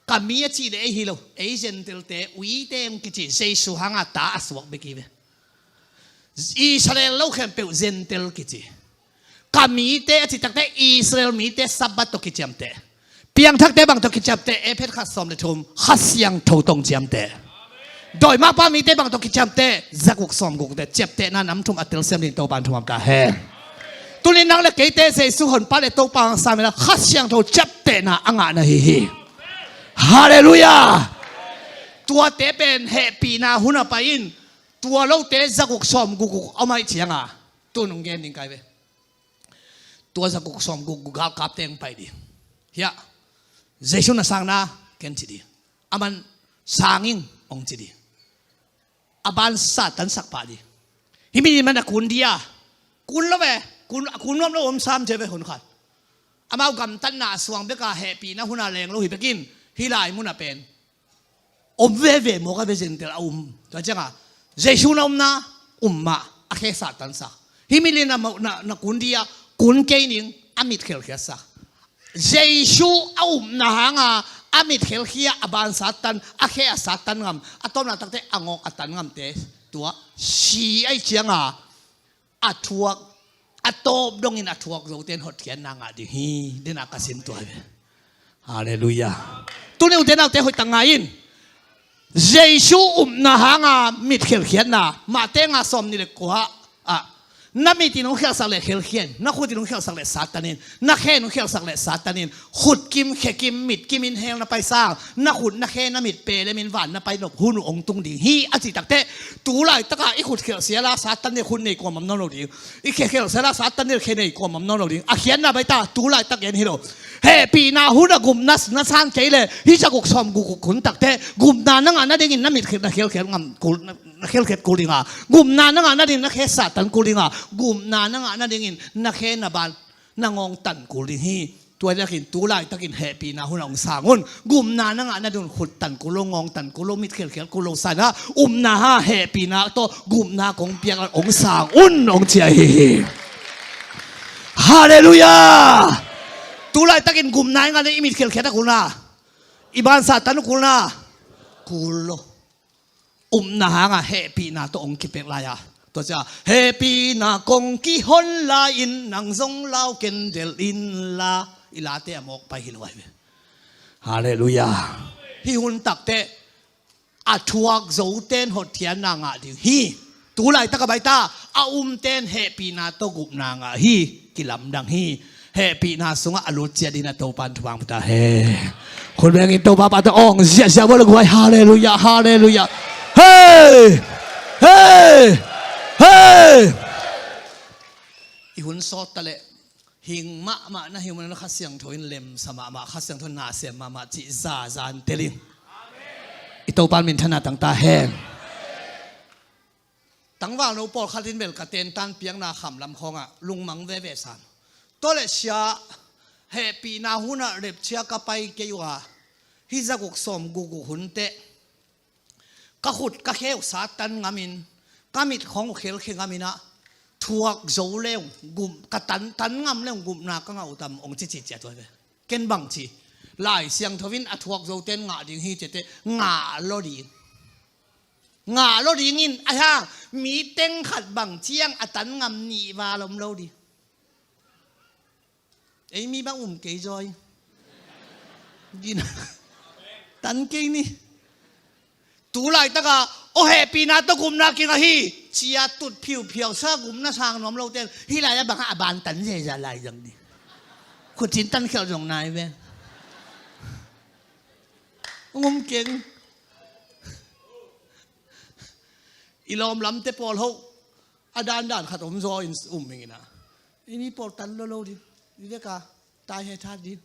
Ka mi a cih le ei hi lo, ei Gentile-te, uite ong kici, Jesu hanga ta a suak bek hi ve. Israel lo khempeuh Gentile kici. Ka mite a cih takteh Israel mite Sabbath tawh kiciamteh. Piangthakte bang tawh kiciamteh, Efesa khat sawm le thum, Kha Siangtho tawh ong ciamteh. Dawimangpa mite bang tawh kiciamteh, zaguk sawm gukguk teh, ciaptehna nam thum a telsiam dingin Topan thupha ta hen. Tuni nang le keite Jesu honpa le Topa hong sam inla Kha Siangtho ciaptehna a ngah na hi hi. Halleluiah. Tuate pen hehpihna hun a pai in, tua lote zaguk sawm gukguk om aih cianga, tun ong gen ding kai ve. Tua zaguk sawm gukguk galkapte ong pai ding. Hiah, Jesu na sang na, ken ci ding. Aman sang ing ong ci ding. A ban Satan sak pah ding. Hih mi man a kun dia. Kun lo ve. Kun, a kun nuam lo om sam cia ve hun khat. Amau gamtatna a suang beka hehpihna huna leng lo hi bekin, hih lai muna pen om veve mawk a ve, Gentile a um. Tua cianga Jesu na omna um mah. A khe Satan sa. Hih milim na, na, na kun dih a, kun kei ning, a mit khelkhiat sa. Jesu a upna hanga a mit khelkhia, a ban Satan, a khe a Satan ngam, a tawpna takte a ngawk a tan ngamte, tua si ai cianga a thuak, a tawp dongin a thuak zote in hotkhiatna ngah ding hi, dena ka sin tua hi ve. Halleluiah. Tuni ute naute hoih tak ngai in. Jesu upna hanga mit khelkhiatna, Mate nga sawm nih le kua ah, na mit in hong khialhsak le khelkhia in, na khut in hong khialhsak le Satan in, na khe in hong khialhsak le Satan in, khut kim, khe kim, mit kim in hell na pai sang, na khut, na khe, na mit pelem in van na pai nop hun uh hong tung ding hi, a cih takte, tu laitaka i khut khialh siala Satan in khut nei kuamah om nawn lo ding. I khe khialh siala Satan in khe nei kuamah om nawn lo ding. A khiatna baita, tu laitak gen hi lo. Hehpihna hun a gupna na san kei le, hih zaguk sawm guk hun takte, gupna na ngah nadingin na mit khialh, na khialhkhiat ngam kul, na khialhkhiat kul ding a. Gupna na ngah nadingin na khe Satan kul ding a. Gupna na ngah nadingin na khe na ban, na ngawng tan kul ding hi. Tua hi takin, tu laitakin hehpihna hun a hong sang un. Gupna na ngah nadingin khut tan kul lo, ngawng tan kul lo, mit khialhkhiat kul lo, sana upna ha hehpihna tawh gupna kong piak a hong sang un, hong ci ahi hi. Halleluiah. Tu laitakin gupna i ngah le i mit khialhkhiat a kul na, i ban Satan a kul na, kul lo. Upna hanga hehpihna tawh hong kipek lai a, tua cia, hehpihna kong kihon lai-in nang zong lau ken delh inla, i late a mawk pai hi lo ahi ve. Halleluiah. Hih hun takte a thuak zoten hotkhiatna ngah ding hi. Tu laitak a baita, a umten hehpihna tawh gupna ngah hi. Kilamdang hi. Hehpihna sungah a lut ciat dingin a Topan thupha pia ta hen. Khut bengin Topa pahtawi ong ziahziah vua le guai. Halleluiah, halleluiah. Hei! Hei! Hei! I hun sawt ta leh hing mahmah na hi uh manin Kha Siangtho in lemsa mahmah, Kha Siangtho in nasem mahmah cih zaza in tel in. I Topa minthanna tang ta hen. Tangvalno pawlkhat in bel ka tentan piakna khamlam khawngah lungmang veve sam. Tua leh sia, hehpihna hunah repchia ka pai kei uh a, hih zaguk sawm guk uh hun teh ka khut ka khe uh Satan ngamin, ka mit khawng uh khelkhia ngamin ah, thuak zo le ung, gum, ka tan, tan ngam le ung gupna ka ngah uh tam, hong cici ciat uh ahi ve. Ken bang ci, Lai Siangtho in a thuak zoten ngah ding hi ci teh, ngah lo ding. Ngah lo dingin, ahi hang, mi teng khat bang ciang a tan ngam nih val om lo ding. Ei mi bang um kei zaw hi. Gina. Tan kei ni. Tu laitaka, aw hehpihna tawh gupna kingah hi. Cia tut phiuphiau sa gupna sang nuam lote. Hih lai-ah bangah a ban tan zeza lai zang ni. Khutin tan khialh zong nai ve. Ngum keng. I lawm lamte pawl hoh a dandan khat om zaw in um hing ina. I mi pawl tan lo lo ding. I veka tai he that ding.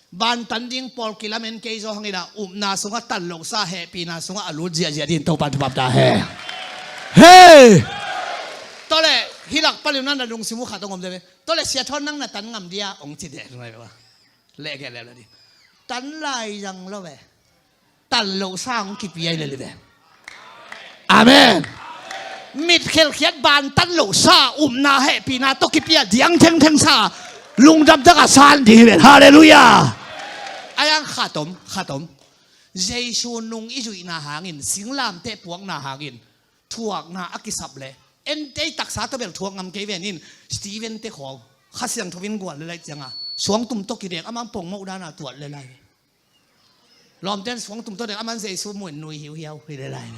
Ban tan ding pawl kilamen kei zaw hang ina, upna sungah tan lo sa, hehpihna sungah a lut ziahziah ding Topa thupha pia ta hen. Hei! Tawleh hilak paliu na na lungsim uh khat hong om deh ve. Tawleh Sia Thawn nang na tan ngam dia hong ci deh. Leh kei leh leh ding. Tan lai zang lo ve. Tan lo sa hong kipia i lel hi ve. Amen. Mit khelkhiat ban tan lo sa, upna hehpihna tawh kipia diang thengtheng sa, lungdam taka san ding hi ve. Halleluiah. Ahi hang khat om, khat om. Jesu nung i zuihna hangin, singlamteh puakna hangin, thuakna a kisap leh, en tei taksa tawh bel thuak ngam kei ve nin, Stephen te khawng Kha Siangtho in gual le lai cianga, suangtum tawh kidek, amang pongmoh dana tuat le lai. Lawmten suangtum tawh dek, aman Jesu muin nui hiuhiau hi le lai.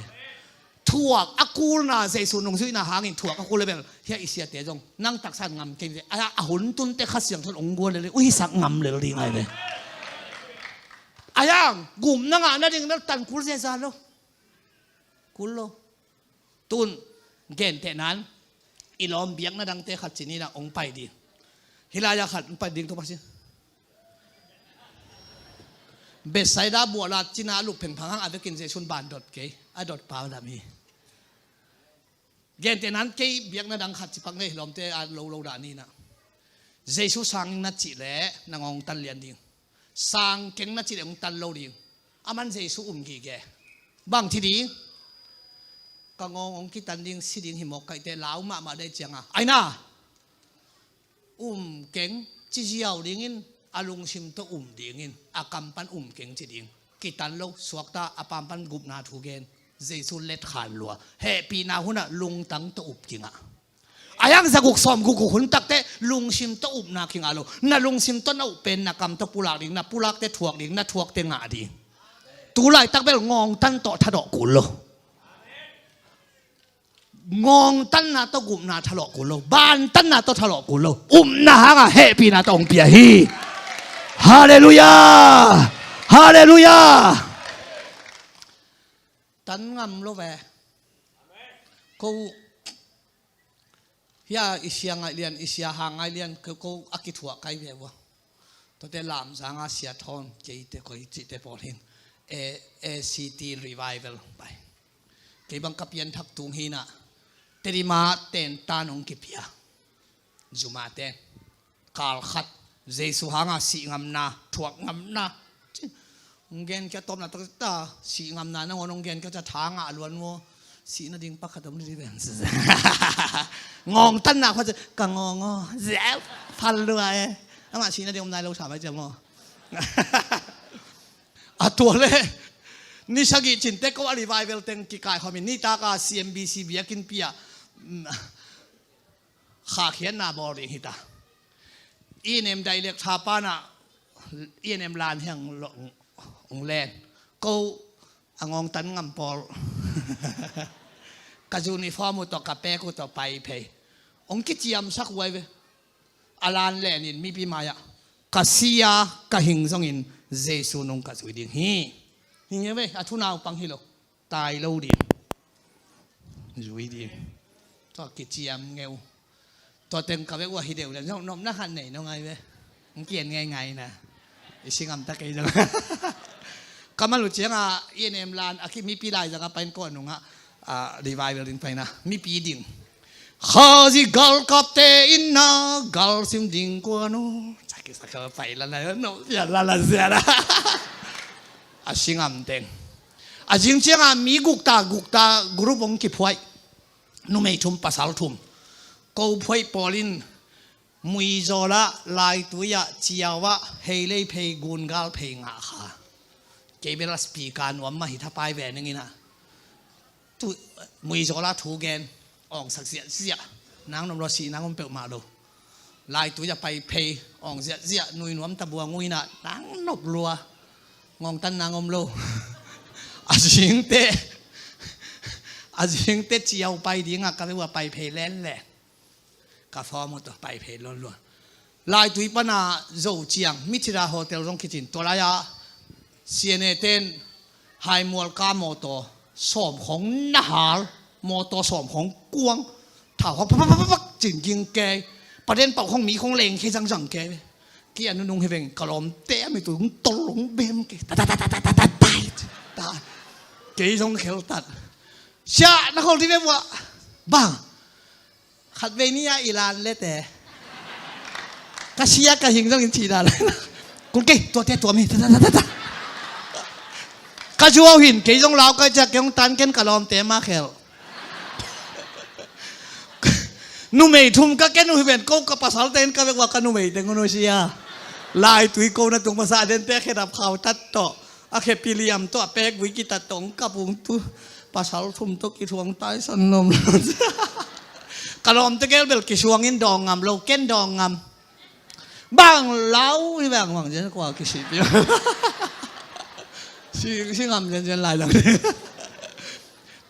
Thuak a kulna, Jesu nungzuihna hangin thuak a kul le bel, hia i siate zong nang taksa in ngam kei ve. A, a hun tunte Kha Siangtho in hong gual le le, uisak ngam lel ding ai ve. Ahi hang gupna ngah nading bel tan kul zeza lo. Kul lo. Tun gentehnan i lawm biakna dangte khat cin ina hong pai ding. Hih lai-ah khat hong pai ding tu masi. Bethsaida buahla cina a lup phengphang hang a vekin Jesu in ban dot kei, a dot pau lam hi. Gentehnan kei biakna dang khat cipak nei, lawmte a lo lo dah ni ina. Jesu sang ing na cih leh na ngawng tan lian ding. Sang keng na cih leh hong tan lo ding. Aman Jesu um gige. Bang ci ding? ka ngawng hong kitan ding, si ding hi mawk ka hih teh, lau mahmah dei cianga, aina, um keng, ci ziau dingin, a lungsim tawh um dingin, a kam pan um keng ci ding. Kitan lo, suakta, a paam pan gupna thu gen. Jesu letkhan lua. Hehpihna hunah lungtang tawh up kingah. A hiang zaguk sawmguk guk hun takteh lungsim tawh upna kingah lo. Na lungsim tawh na up pen na kam tawh pulak ding, na pulakte thuak ding, na thuakte ngah ding. Tu laitak bel ngawngtan tawh thadawh kul lo. Ngawngtanna tawh gupna thalawh kul lo, bantanna tawh thalawh kul lo, upna hanga hehpihna tawh hong pia hi. Halleluiah. Halleluiah. Tan ngam lo ve. Ko uh hia i sia ngaih lian, i sia hang ngaih lian, ko, ko a kithuah kai ve vua. Tuate Lamzanga sia thawn, keite koi cihte pawl hin, A C T Revival pai. Kei bang ka pianthak tung hinah, Tedim ah tentan hong kipia. Zuma ten. Kal khat, Jesu hanga sih ngamna, thuak ngamna. Hong gen kia tawpna takta, sih ngamna nangawn hong gen kia ca tha ngah luan maw. Sih nading pakhat om dih ven. Ngawngtanna khua ca, ka ngawng aw. Zep, phal lua e. Amah sih nading om nai lo sa mai cia maw. A tua le. Ni sagih cinte ko a revival teng kikaikhawmin nitaka C M B C biakinnpi ah, mm, khakhiatna bawl ding hita. I N M dailek thapanah I N M lan hiang lo, ong len. Ko a ngawngtan ngam pawl. Ka uniform uh tawh, ka pek uh tawh pai phei. Ong kiciamsak huai ve. A lan lenin mipi mai-ah, ka sia ka hing zongin Jesu nung ka zui ding hi. Hi nge ve, a thunaupang hi lo. Tai lo ding. Zui ding. Tua kiciam ngeu. Tua teng ka vek uh a hi deuh le, nopna khat nei no ngai ve. Hong kian ngeingai na. I si ngamta kei zong. Ka man uh cianga I N M lan a ki mipi lai zanga pain ko a nunga, a, revival ding paina. Mipi ding. Khazih galkapte inna galsim ding kuan uh. Caki sakal pai lala no ya lala ziara. A singam teng. A zing cianga mi gukta gukta group hong kiphuai. Numei thum pasal thum. Ko phuai pawlin muizawlah laitui ah ciau ah heilei phei gungal phei ngah kha. Kei bela speaker nuam mah hi thapai ve ning inah. Tu muizawlah thu gen awngsak ziahziah. Nang nom lo sih nang om peuhmah lo. Laitui a pai phei awng ziahziah nui nuam tabua nguinah nang nop lua. Ngawngtan nang om lo. A zingte a zingte ciau pai dingah ka veu a pai phei lenlen. Ka fawm uh tawh pai phei luanluan. Laitui pana zo ciang Mithira Hotel zong kicin tua lai-ah C N A ten haimual ka mawtaw sawm khong nahal mawtaw sawm khong kuang thau khong pakpakpakpak cin ging kei paden pauh khong mi khong leng kei zangzang kei. Ki a nunung hi veng ka lawmte a mitul hong tol hong bem kei ta ta ta ta ta ta ta ta ta kei zong kheltat. Sia na khol ti ve buah bang. Khatvei ni-a i lan lete ka sia ka hing zongin cih dan. Kul kei tuate tuam hi ta ta ta ta ta. Ka zuau hin kei zong lau ka ciak kei hong tan ken ka lawmte ma khel. Numei thum ka ken uh hi ven ko ka pasalte in ka vek ua ka numei teng un uh sia. Laitui ko na tung pasah dente khedap khau tat tawh. A khepi liam tawh a pek vui kitat tawh hong kap ung tu. Pasal thum tawh kithuang taisan nom lo. Ka lawmte gel bel kisuangin dawng ngam lo ken dawng ngam. Bang lau hi bang bang zen kua kisih pi. Si, si ngam zenzen lai lang.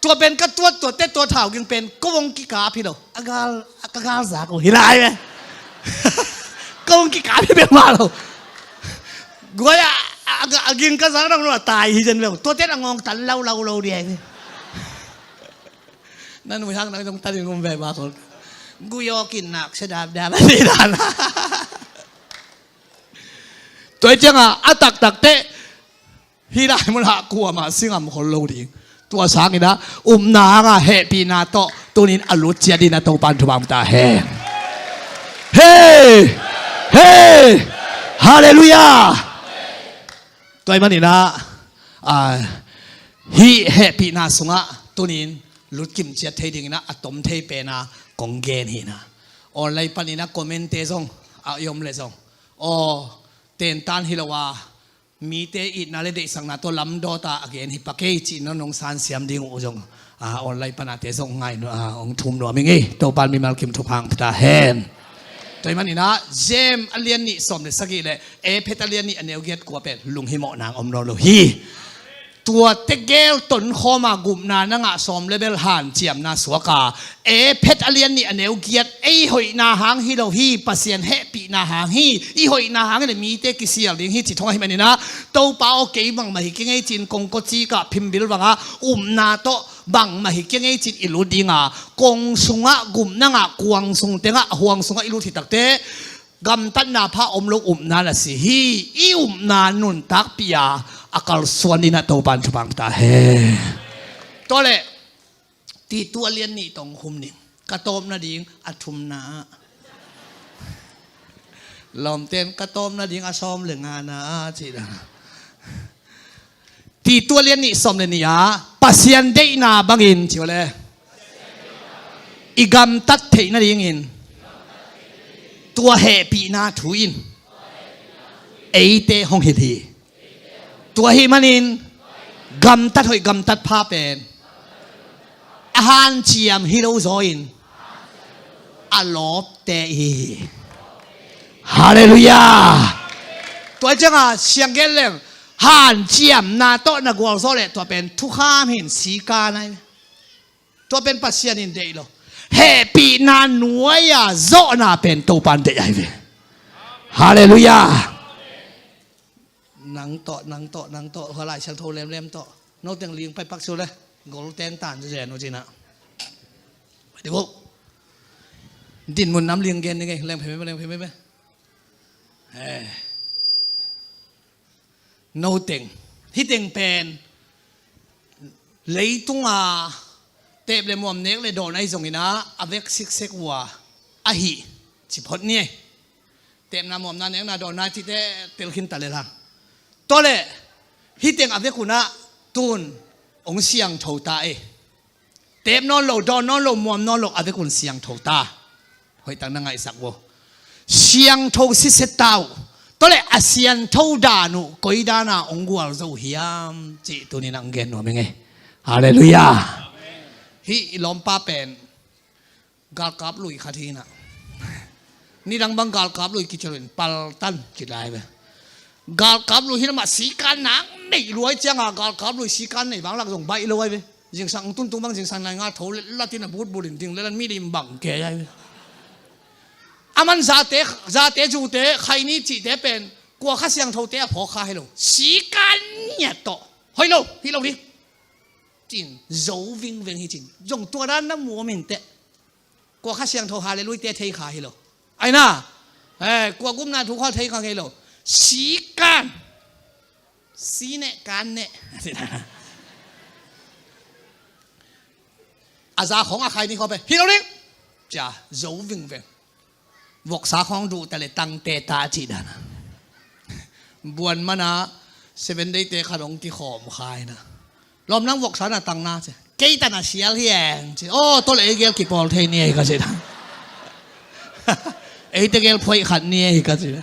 Tua pen ka tuat tuatte tua thau ging pen ko hong kikap hi lo. A gal, a ka gal zak uh hi lai ve. Ko hong kikap hi bek mah lo. Guai a, a, a ging ka zak dang lo a tai hi zen ve. Tuatte na ngawng tan lau lau lo di ai ve. Na nui hang nang zong tan in ngum ve ma khol. Guyo kin nak se dap dap a si dan. Tua hi cianga a taktak teh. Hih lai munah kuamah singam khol lo ding. Tua sanginah upna hanga hehpihna tawh tunin a lut ciat dinah Topan thupha ta hen. Hei! Hei! Halleluiah! Tua hi maninah, ah, hih hehpihna sungah tunin lutkim ciat thei dingin ah a tom thei pen a kong gen hi na. Online panin ah comment-te zong a i om leh zong, aw, tentan hi lo a, mite itna le deihsakna tawh lamdawta a gen hi pak ei cih nong sansiam ding uh zong, a, online panate zong ngai, a, hong thum nuam ing ei. Topan mimal kim thupha hong pia ta hen. Tua ahih manin ah James a lian nih sawm le sagih le Efesa a lian nih a neu giat kua pen lunghimawhna hong om nawn lo hi. Tuate gel tonkhawm a gupna na ngah sawm le bel hanciamna suak a, Efesa a lian nih a neu giat, ei hoihna hang hi lo hi, Pasian hehpihna hang hi, i hoihna hang hi le mite kisial ding hi cih thong ahih manin ah, Topa aw, kei bangmah hi keng ei ci-in kongkocik ah phimbil bangah upna tawh bangmah hi keng ei ci-in i lut ding a, kong sungah gupna ngah, kuang sung tengah, huang sungah i lut hi takte, gamtatna pha om lo upna na si hi. I upna nuntakpih a, a kalsuan dingin ah Topan thupha hong pia ta hen. Tua leh Titu a lian nih tawh hong khum ning. Ka tawpna ding a thumna ah. Lawmten ka tawpna ding a sawm le ngana ah cih dan. Titu a lian nih sawm le nih ah, Pasian deihna bangin, ci uh le, i gamtat theih nadingin tua hehpihna thu in eite hong hilh hi. Tua ahih manin gamtat hoih, gamtat pha pen a hanciam hi lo zaw in a lawpte hi. Halleluiah. Tua ciangah siang gen leng, hanciamna tawh na gualzawh leh tua pen thukham hi in, sikan ahi. Tua pen Pasian in deih lo. Hehpihna nuai-a zawhna pen Topan deih ahi ve. Halleluiah. Nang tawh, nang tawh, nang tawh, hua Lai Siangtho lemlem tawh, noteng ling pai pak su le, gol teng tan zen uh cin ah. Dinmun nam ling gen ni ngei, leng phe me, leng phe me. Eh. Noteng, hiteng pen leitunga teep le muam, nek le dawn ahi zongin ah a vek siksek uh a, ahi ci phot ni. Teepna, muamna, nekna, dawnna cihte tel khin ta lel hang. Tua leh hiteng a vek un ah tun hong siangtho ta ei. Teep nawn lo, dawn nawn lo, muam nawn lo, a vek un siangtho ta. Hoihtak na ngaihsak uh. Siangtho siset ta uh. Tua leh a siangtho dan uh koi dana hong gualzo uh hiam cih tuni-in ah hong gen nuam ing ei. Halleluiah. Hih i lawmpa pen galkap lui khat hi in ah, nidang bang galkap lui kici lo in paltan ci lai ve. Galkap lui hi lamah sikan nak neih luai ciangah, galkap lui sikan neih vanglak zong baih lo ai ve. Zingsang tuntung bang zingsang nai nga tho le latin a butbut in ding le lan mi lim bang ke ai ve. A man zate, zate zute, khaini cihte pen kua Kha Siangthote a phawk kha hi lo. Sikan ngiat tawh hoih lo, hih lo ding cin zo vingveng hi cin. Zong tua dan na muam inteh. Kua Kha Siangtho halleluiahte thei kha hi lo. Aina, eh, kua gupna thu kha thei kha ngei lo. Sikan. Si neh, kan neh. A za khawng a khai ni khawng pe. Hi lo ding. Cia, zo vingveng. Voksa khawng duh ta le tangte ta cih dana. Buan mana Seven Day-te khat hong kikhawm khai na. Lawm nang voksa na tang na ci. Kei tana sial hi eng ci. Aw, tua le ei gel kipawl thei ni ei ka ci na. Eite gel phoih khat ni ei ka ci na.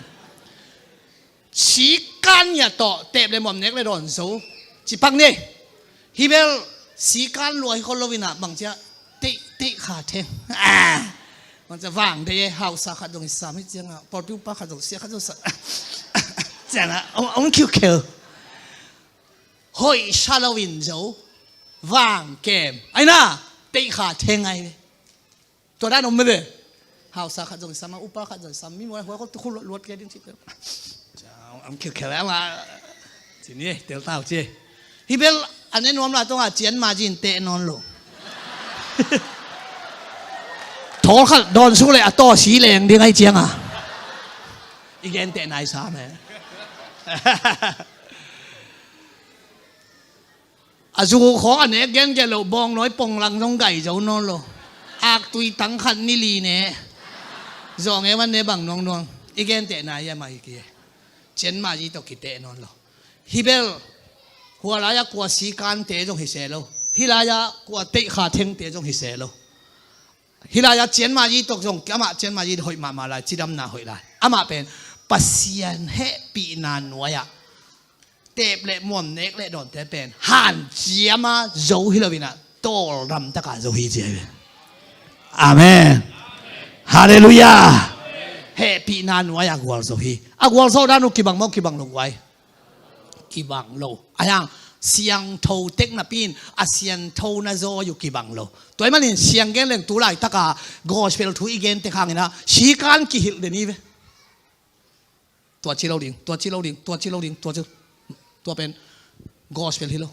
Sikan ngiat tawh teep le muam, nek le dawn zo ci pak ni. Hih bel sikan lua hi khol lo in ah bang cia teih, teih kha theng. Ah. Bang cia vang deih e, hausa khat zong hi sam hi ciangah, pawlpi upa khat zong, sia khat zong sa. Ciangah, ong, ong khiukheu. Hoih sa lo in zo. Vang kem. Aina, teih kha theng ai ve. Tua dan om mebe. Hausa khat zong sam a, upa khat zong sam, mi mual hua ko tu khu luat ke ding ci pe. Am khiukheu ama. Ci ni, tel tau ci. Hih bel a ne nuam la tong a cian ma zin teh nawn lo. Thawl khat dawn suk le a taw si leng ding ai cianga. I gen teh nai sa me. A zu khawng a nek gen gen lo, bawng nawi pong lang zong gai zo nawn lo. Aktui tang khat ni li ne. Zawh nge van ne bang nuangnuang. I gentehna hi a mah hi ki. Cian mah zi tawh kiteh nawn lo. Hi bel, hua lai-a kua sikante zong hi se lo. Hih lai-ah kua teihkha thengte zong hi se lo. Hih lai-ah cianmayi tawh zong, amah cianmayi hoih mahmah lai, cidamna hoih lai. Amah pen Pasian hehpihna nuai-ah teep le muam, nek le dawnte pen hanciam a zo hi lo-in ah, tawldam takin zo hi ci hi ve. Amen. Halleluiah. Hehpihna nuai-ah gualzo hi. A gualzo dan uh kibang maw, kibang lo guai? Kibang lo. Ahi hang siangtho tek napi-in a siangthona zaw uh kibang lo. Tua ahih manin siang gen leng tu laitaka gospel thu i gen tek hangin ah sikan kihilh den hi ve. Tua ci lo ding, tua ci lo ding, tua ci lo ding, tua ci, tua pen gospel hi lo.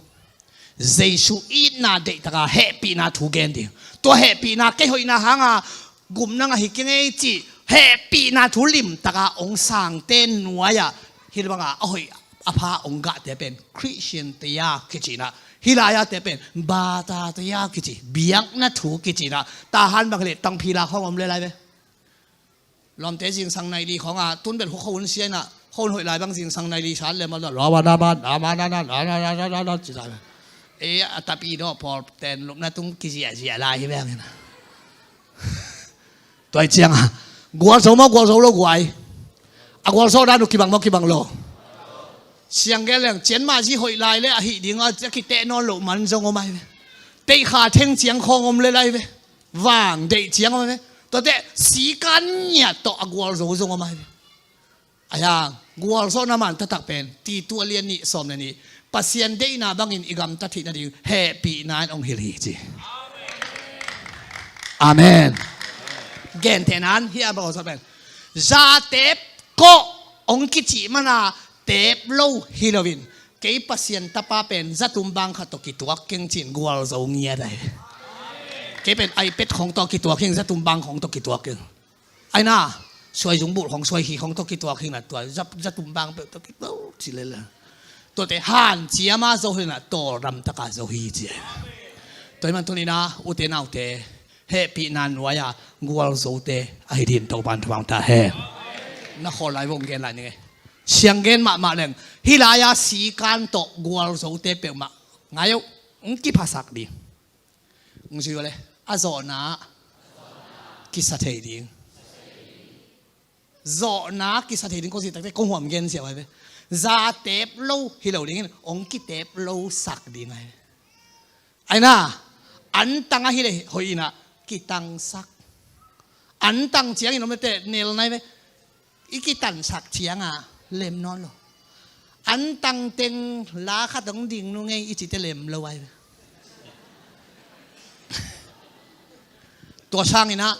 Jesu itna deih takin hehpihna thu gen ding. Tua hehpihna kei hoihna hanga gum nang ahi kei ngei cih hehpihna thu limtakin hong sangte nuai-ah hih banga a hoih a pha hong gahte pen Christian te a kici-in ah, hih lai-ate pen bata te a kici, biakna thu kici-in ah, Tahan bang hi leh tangphila khawng om le lai ve. Lawmte zingsang nai li khawng a, tun bel khuakhua hun sia-in ah, khuakhua hun hoih lai bang zingsang nai li sa lem a, lua wa na ba na ma na na na na na na na ci sa. E, a tapi dawh pawl ten lupna tung kiziahziah lai hi bang in ah. Tua hi ciangin gualzo maw, gualzo lo guai? A gualzo dan uh kibang maw, kibang lo? Siang gen leng cianmayi hoih lai le ahi ding a, a kiteh nawn loh man zong om ahi ve. Teihkha theng ciang khawng om le lai ve. Vang deih ciang om ahi ve. Tuate sikan ngiat tawh a gualzo zong om ahi ve. Ahi hang gualzawhna man taktak pen Titu a lian nih sawm le nih, Pasian deihna bangin i gamta theih nading hehpihna in hong hilh hi ci. Amen. Gentehna in hih a gualzawh pen za teep kawh hong kicih manin teep lo hi loin, kei Pasian tapa pen za tum bang khat tawh kituak keng ci-in gualzo ngiat ahi. Kei pen iPad khawng tawh kituak keng, za tum bang khawng tawh kituak keng. Ahi na, suai zungbulh khawng, suai hi khawng tawh kituak keng na, tua za, za tum bang peuh tawh kituak ci lel a. Tuate hanciam a zo hi na, tawldam takin zo hi ci. Tua ahih manin tuni-in ah, ute naute, hehpihna nuai-a gualzote ahi dingin Topa'n thupha hong pia hen. Na khawl lai vong gen lai ning ei. Siang gen mahmah leng, hih lai-a sikan tawh gualzote peuhmah ngai uh, hong kiphasak ding. Hong zui uh le, a zawhna kisa thei ding. Zawhna kisa thei ding ko cih takte kong huam gen siau ahi ve. Za teep lo hi lo dingin hong kiteep lo sak ding ahi ve. Ahi na, antang ahi leh hoih in ah kitangsak. Antang ciangin om le teh nel nai ve. I kitansak ciangin lem nawn lo. Antang teng la khat hong ding nu ngei i cite lem lo ahi ve. Tua sangin ah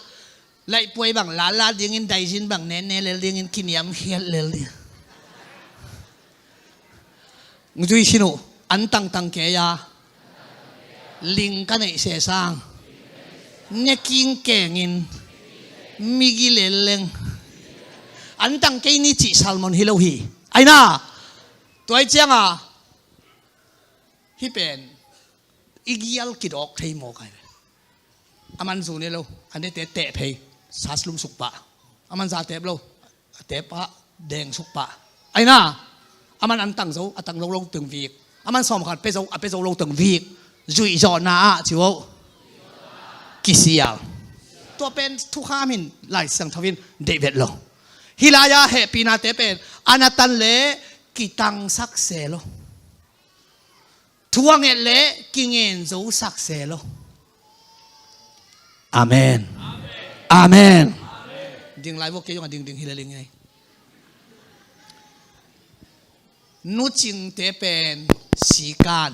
laihpuai bang lala dingin, daizin bang nene lel dingin, kiniamkhiat lel ding. Zui sin uh, antang tang kei a, ling ka neih sesang, ne king kengin, migi lel leng. Antang kei ni cih sermon hi lo hi. Ahi na, tua ahih ciangin hih pen i gial kidawk thei mawk ahi ve. Aman zu ne lo, a nete teh phei, sas lum suk pah. Aman za teep lo, a teep pah, deng suk pah. Ahi na, aman an tang zo, a tang lo lo teng vik. Aman sawm khat pia zo, a pia zo lo teng vik. Zuih zawhna ah ci uh. Kisial. Tua pen thukham hi in Lai Siangtho in deih vet lo. Hih lai-a hehpihnate pen a na tan leh kitangsak se lo. Thu a nget leh kingen zosak se lo. Amen. Amen. Ding lai vua, kei zong a dingding hi lel ing ei. Nucingte pen sikan,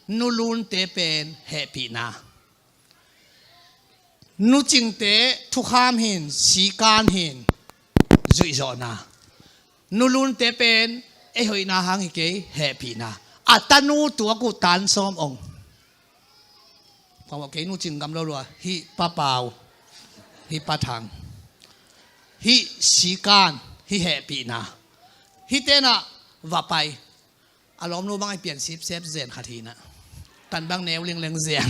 nulunte pen hehpihna. Nucingte thukham hi in, sikan hi in, zuihzawhna. Nulunte pen ei hoihna hang hi kei, hehpihna. A tanu tuak uh tan sawm ong. Pamawh kei, nucing gam lo lua, hih Pa Pau, hih Pa Thang, hih sikan, hih hehpihna. Hihte in ah va pai. A lawmnu bang a pian sipsep zen khat hi in ah, tan bang neu lengleng zen.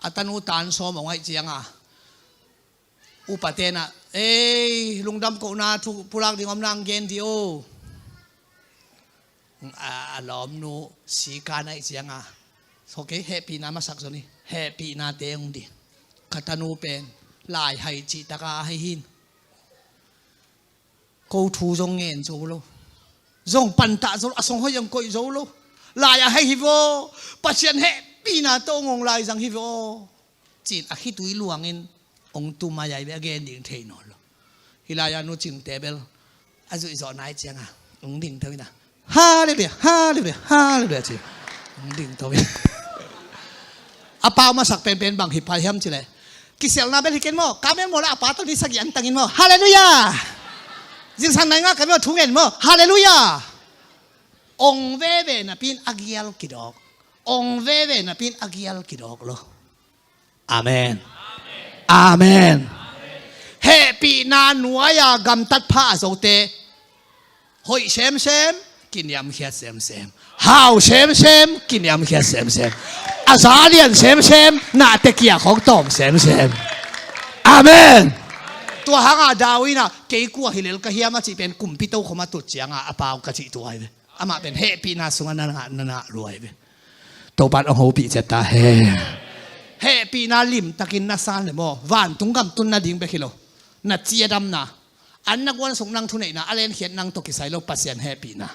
A tanu tan sawm ong ahih ciangin upate in ah, ei, lungdam kohna thu pulak ding om nang gen dih o. A, a lawmnu sikan ahih ciangin So kei hehpihna masak zong hi. Hehpihnate hong ding. Ka tanu pen lai hai cih taka a hai hin. Ko thu zong ngen zo lo, zong pantah zo lo, a song hoih zong koih zo lo. Lai a hai hi vaw. Pasian hehpihna tawh hong lai zang hi vaw. Cin a khitui luangin hong tum a yai ve, a gen ding thei nawn lo. Hih lai-a nu Cingte bel a zuih zawh nai cianga hong ding tho ina. Halleluiah, halleluiah, halleluiah ci. Hong ding tho ina. A pau masak penpen bang hi pai hiam cileh, kisialna bel hi ken maw, ka mel maw la a pa tawh ni sagih an tangin maw. Halleluiah. Zingsang nai nga ka mel thu ngen maw. Halleluiah. Ong veve napin a gial kidawk. Ong veve napin a gial kidawk lo. Amen. Amen. Hehpihna nuai-a gamtat pha a zote hoih semsem, kiniamkhiat semsem. Hau semsem, kiniamkhiat semsem. A za lian semsem, nahte kiak hong tawm semsem. Amen. Tua hanga David in ah kei kua hi lel ka hiam a cih pen kumpi tokhom a tut cianga a pau ka cih tua hi ve. Amah pen hehpihna sungah na ngah, na ngah luai ve. Topan hong hopih ciat ta hen. Hehpihna limtakin na san le maw, vantung gam tun nading bek hi lo. Na ciadamna, an na guan suk nang thuneihna, a lenkhiat nang tawh kisai lo Pasian hehpihna.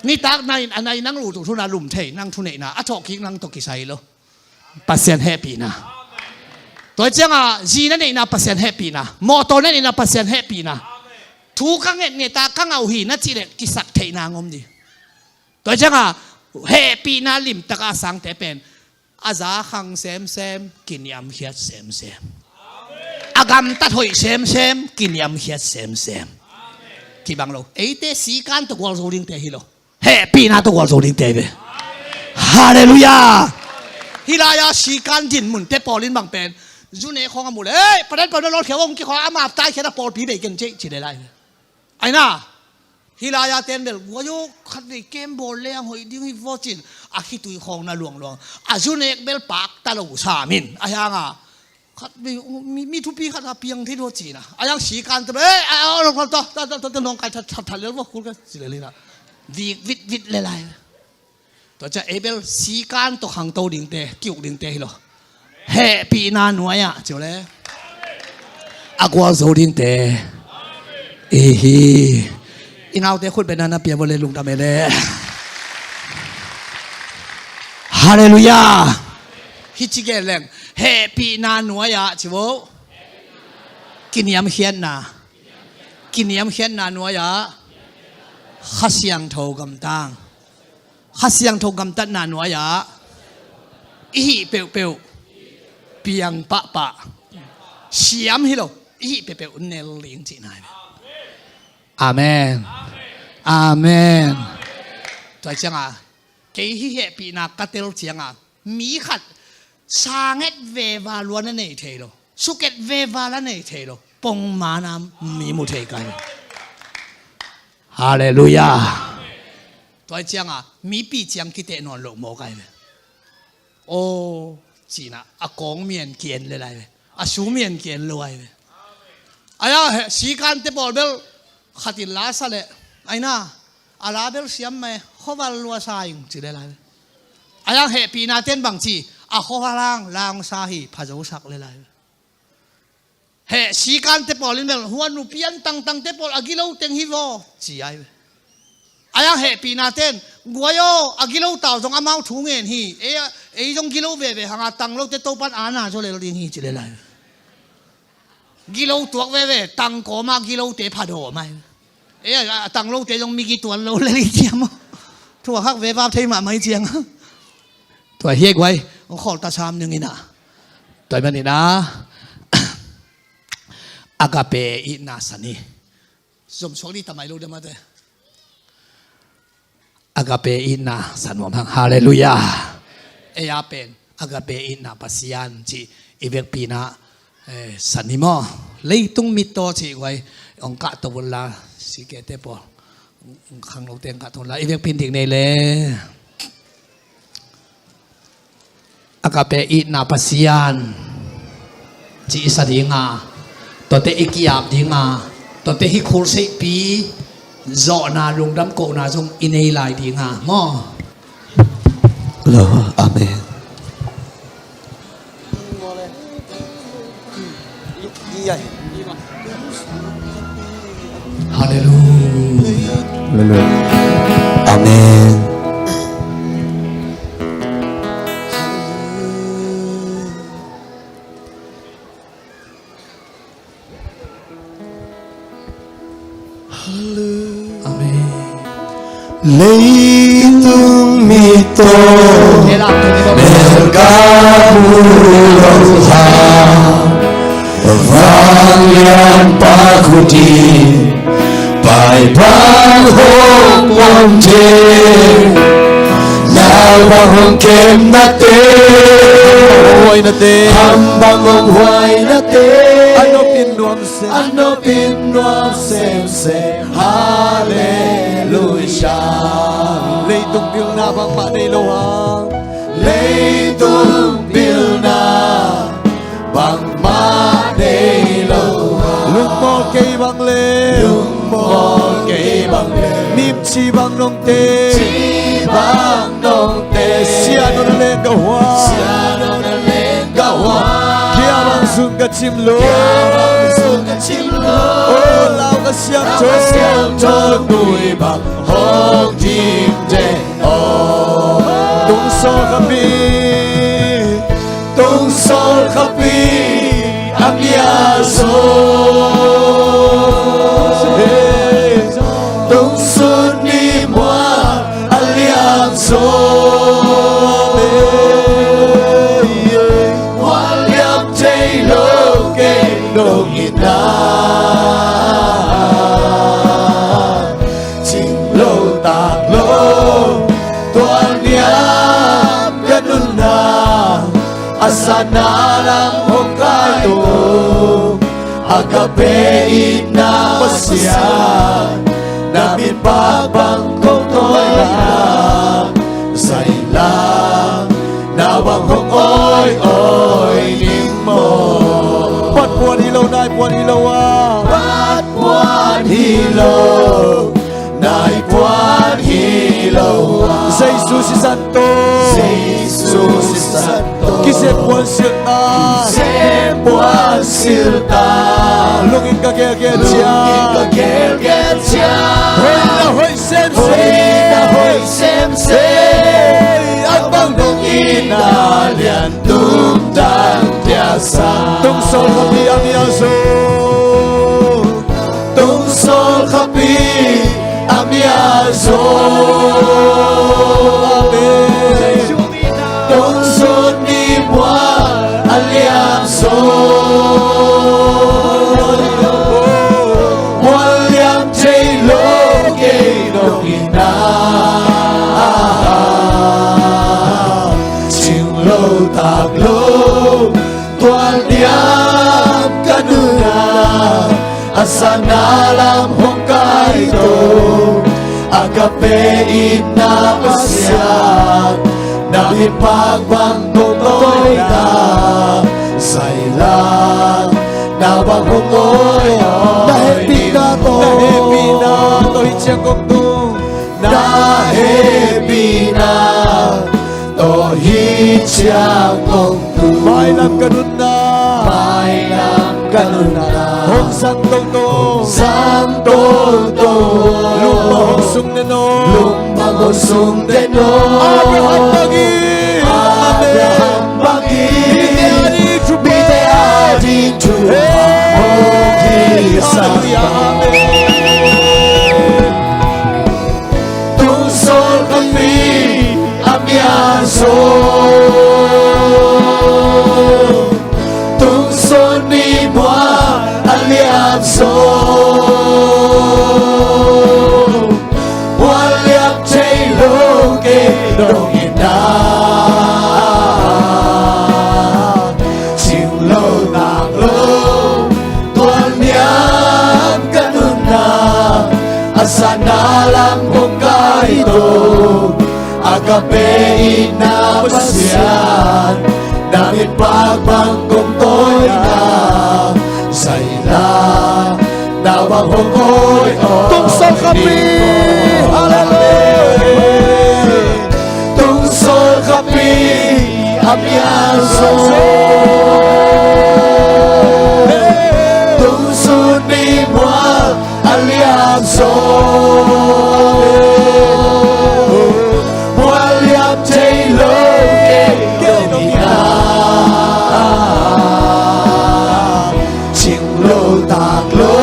Nitak nai, a nai nang lutu thuna lum thei nang thuneihna, a thawhkik nang tawh kisai lo Pasian hehpihna. Tua cianga zi na neihna Pasian hehpihna, mawtaw na neihna Pasian hehpihna. Thu ka ngetngeta ka ngah uh hi na cihleh kisak theihna ngom ding. Tua cianga hehpihna limtaka a sangte pen a za khang semsem, kiniamkhiat semsem. A gamtat hoih semsem, kiniamkhiat semsem. Kibang lo. Eite sikan tawh gualzo dingte hi lo. Hehpihna tawh gualzo dingte hi ve. Halleluiah. Hih lai-a sikan din munte pawl in bang pen zu nek khawng a muh le, ei, padan padan lawlkhia hong kikhawng a map taikhiat a pawlpi bei ken cih ci le lai. Aina. Hih lai-a ten bel guai aw, khatvei kem bawl leng hoih ding hi vaw cin a khitui khawng na luangluang. A zu nek bel pakta lo sam in a hianga khatvei mi, mi thupi khat a piang thei dua cina a hiang sikan te bel, eh, a, a, a, ta, ta, ta, ta, nong kai that, that, that lel vaw kul ka ci le lina. Vik vit vit le lai. Tua ciah ei bel sikan tawh khangto dingte, kiuk dingte hi lo. Hehpihna nuai-ah ciu le a gualzo dingte i hi. I naute khut bena na pia vawh le lungdam e le. Halleluiah. Hi ci gen leng, hehpihna nuai-ah ciu. Kiniamkhiatna. Kiniamkhiatna nuai-ah Kha Siangtho gamtang. Kha Siangtho gamtatna nuai-ah i hih peuhpeuh piang pahpah. Siam hi lo, i hih peuhpeuh nel ding cihna hi. Amen. Amen. Tua cianga kei hih hehpihna ka tel cianga mi khat sanget veva lua na nei thei lo, suket veva la nei thei lo, pongmana mi mu thei kai. Halleluiah. Tua cianga mipi ciang kiteh nawn loh mawk ai ve. Aw, cina a kawng mian kien le lai ve. A su mian kien lo ai ve. Aia he sikante pawl bel khatin la sa le, aina a la bel siam mai, khuaval lua sa ing ci le lai ve. Aia hehpihna ten bang ci, a khuaval hang lang sa hi, phazo sak le lai ve. Heh sikante pawl in bel huan nupi an tangtangte pawl a gilo teng hi vaw ci ai ve. Aia hehpihna ten guai aw, a gilo tau zong amau thu ngen hi. Ei, ei zong gilo veve hanga tanglote Topan ana zaw lel ding hi ci le lai. Gilo tuak veve tangkawma gilote phadawm ai. Ei a tanglote zong migi tuan lo lel i ciam aw. Thuak hak veva thei mahmah i ciang. Tua hi e guai, hong khawlta sam ning ina. Tua hi man ina. Agape itna san hi. Zom suak ni tamai lo dema te. Agape itna san nuam hang. Halleluiah. Ei a pen agape itna Pasian cih i vekpi-in ah, eh, san hi maw. Leitung mittaw cih guai hong kahto unla, sikete pawl hong khanglote hong kahto unla, i vekpi-in dik nei le. Agape itna Pasian cih i sa ding a, tuate i ki-ap ding a, tuate hih khulseihpi zawhna lungdam kohna zong i nei lai ding a maw. Lo, amen. Hallelujah. Hallelujah. Amen. Amen. Leitung mi tawh melkam uh a, vanglian pa khut in paibang hong om thei, naupang hong kemnate, hamhuainate, hamhuainate, a nopin nuam a nopin nuam semsem. Hallelujah. Leitung pilna bangmah nei lo hang. Leitung pilna bangmah nei lo hang. Lungmual kei bang le, lungmual kei bang le, mimci bang nong tei, mimci bang nong tei, sia nong leng ka hua, sia nong leng ka hua, kia bang sun ka cim lo, kia bang sun ka cim lo. O Lau Kha Siangtho, Lau Kha Siangtho, nui bang hong dim deng aw. Tungsawl khapi, tungsawl khapi a mial zaw, tungsun ni mual a liam zaw, mual liam thei lo kei dong in a, cing lo tak lo, tual niam ka nunna, a sanna lam hong kai to, Agape itna Pasian, na min pak bang kong tawina, zai la, na bang hong awi awi ning maw. Pat puan hi lo, nai puan hi lo a, pat puan hi lo, nai puan hi lo a, Jesu sisan tawh, Jesu sisan tawh, kisem puan silh ta, kisem puan silh ta. Lungin ka gelgel ciang, lungin ka gelgel ciang, hoih na hoih semsem, hoih na hoih semsem. Ei, a bang dong itna lian tum dang pia sa. Tungsawl khapi a mial zaw, tungsawl khapi a mial zaw, amen. Tungsun ni mual a liam zaw, mual liam thei lo kei dong in a, cing lo tak lo, tual niam ka nunna, a sanna lam hong kai to, Agape itna Pasian, na min pak bang kong tawina, zai la, na bang hong awi awi. Na hehpihna tawh, na hehpihna tawh hi ciang kong tung, na hehpihna tawh hi ciang kong tung. Mailam ka nunna, mailam ka nunna, hong zang toto, hong zang toto. Lungmual hong sung den aw, lungmual hong sung den aw. Abraham bangin, Abraham bangin, hihte ading thupha, hihte ading thupha, hey, hong hi sa. Hallelujah, amen. Tungsawl khapi a mial zaw, tungsun ni mual a liam zaw, mual liam thei lo kei dong in a, cing lo tak lo, tual niam ka nunna, a sanna lam hong kai to, Agape itna Pasian, na min pak bang kong tawina, zai la, na bang hong awi awi. Tungsawl khapi, hallelujah. Tungsawl khapi a Tung sun ni mual a liam zo, mual liam thei lo kei nong hi na. Cing lo tak lo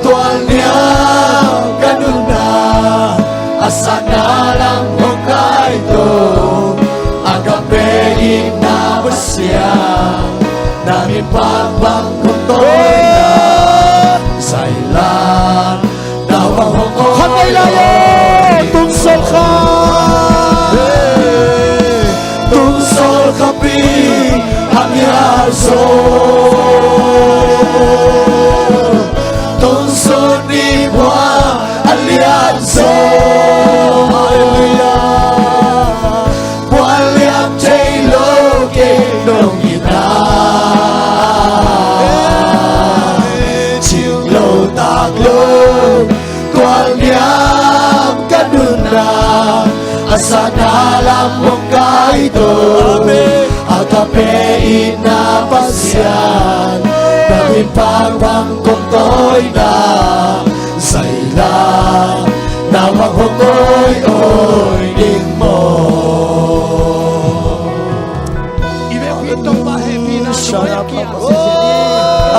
tual niam ka nunna, a satna lam hong kai to, a ka pe itna Pasian, na min pang bang kong tawi na, zai la na bang hong kong. Khat vei lai o, tung sol kha. Tung sol kha pi hang ya zo. Tung sol ni bua a liam zo. Hallelujah. Bua liam thei lo kei nong hi na. Cing lo tak lo tual niam ka nunna, a satna lam hong kai to. Amen. A ka pe itna Pasian, na min pang bang kong tawi na, zai la na bang hong oi oi ding maw.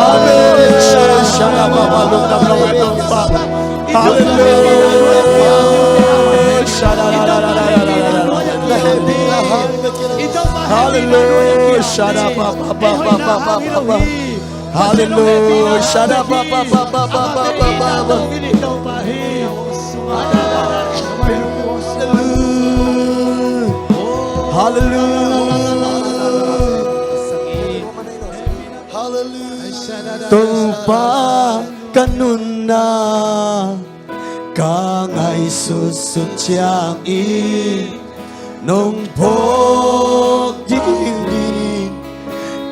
Amen. Hallelujah. Hallelujah. Hallelujah. Hallelujah. Hallelujah. Topa ka nunna, ka ngaihsutsut ciangin nong phawk ding ding.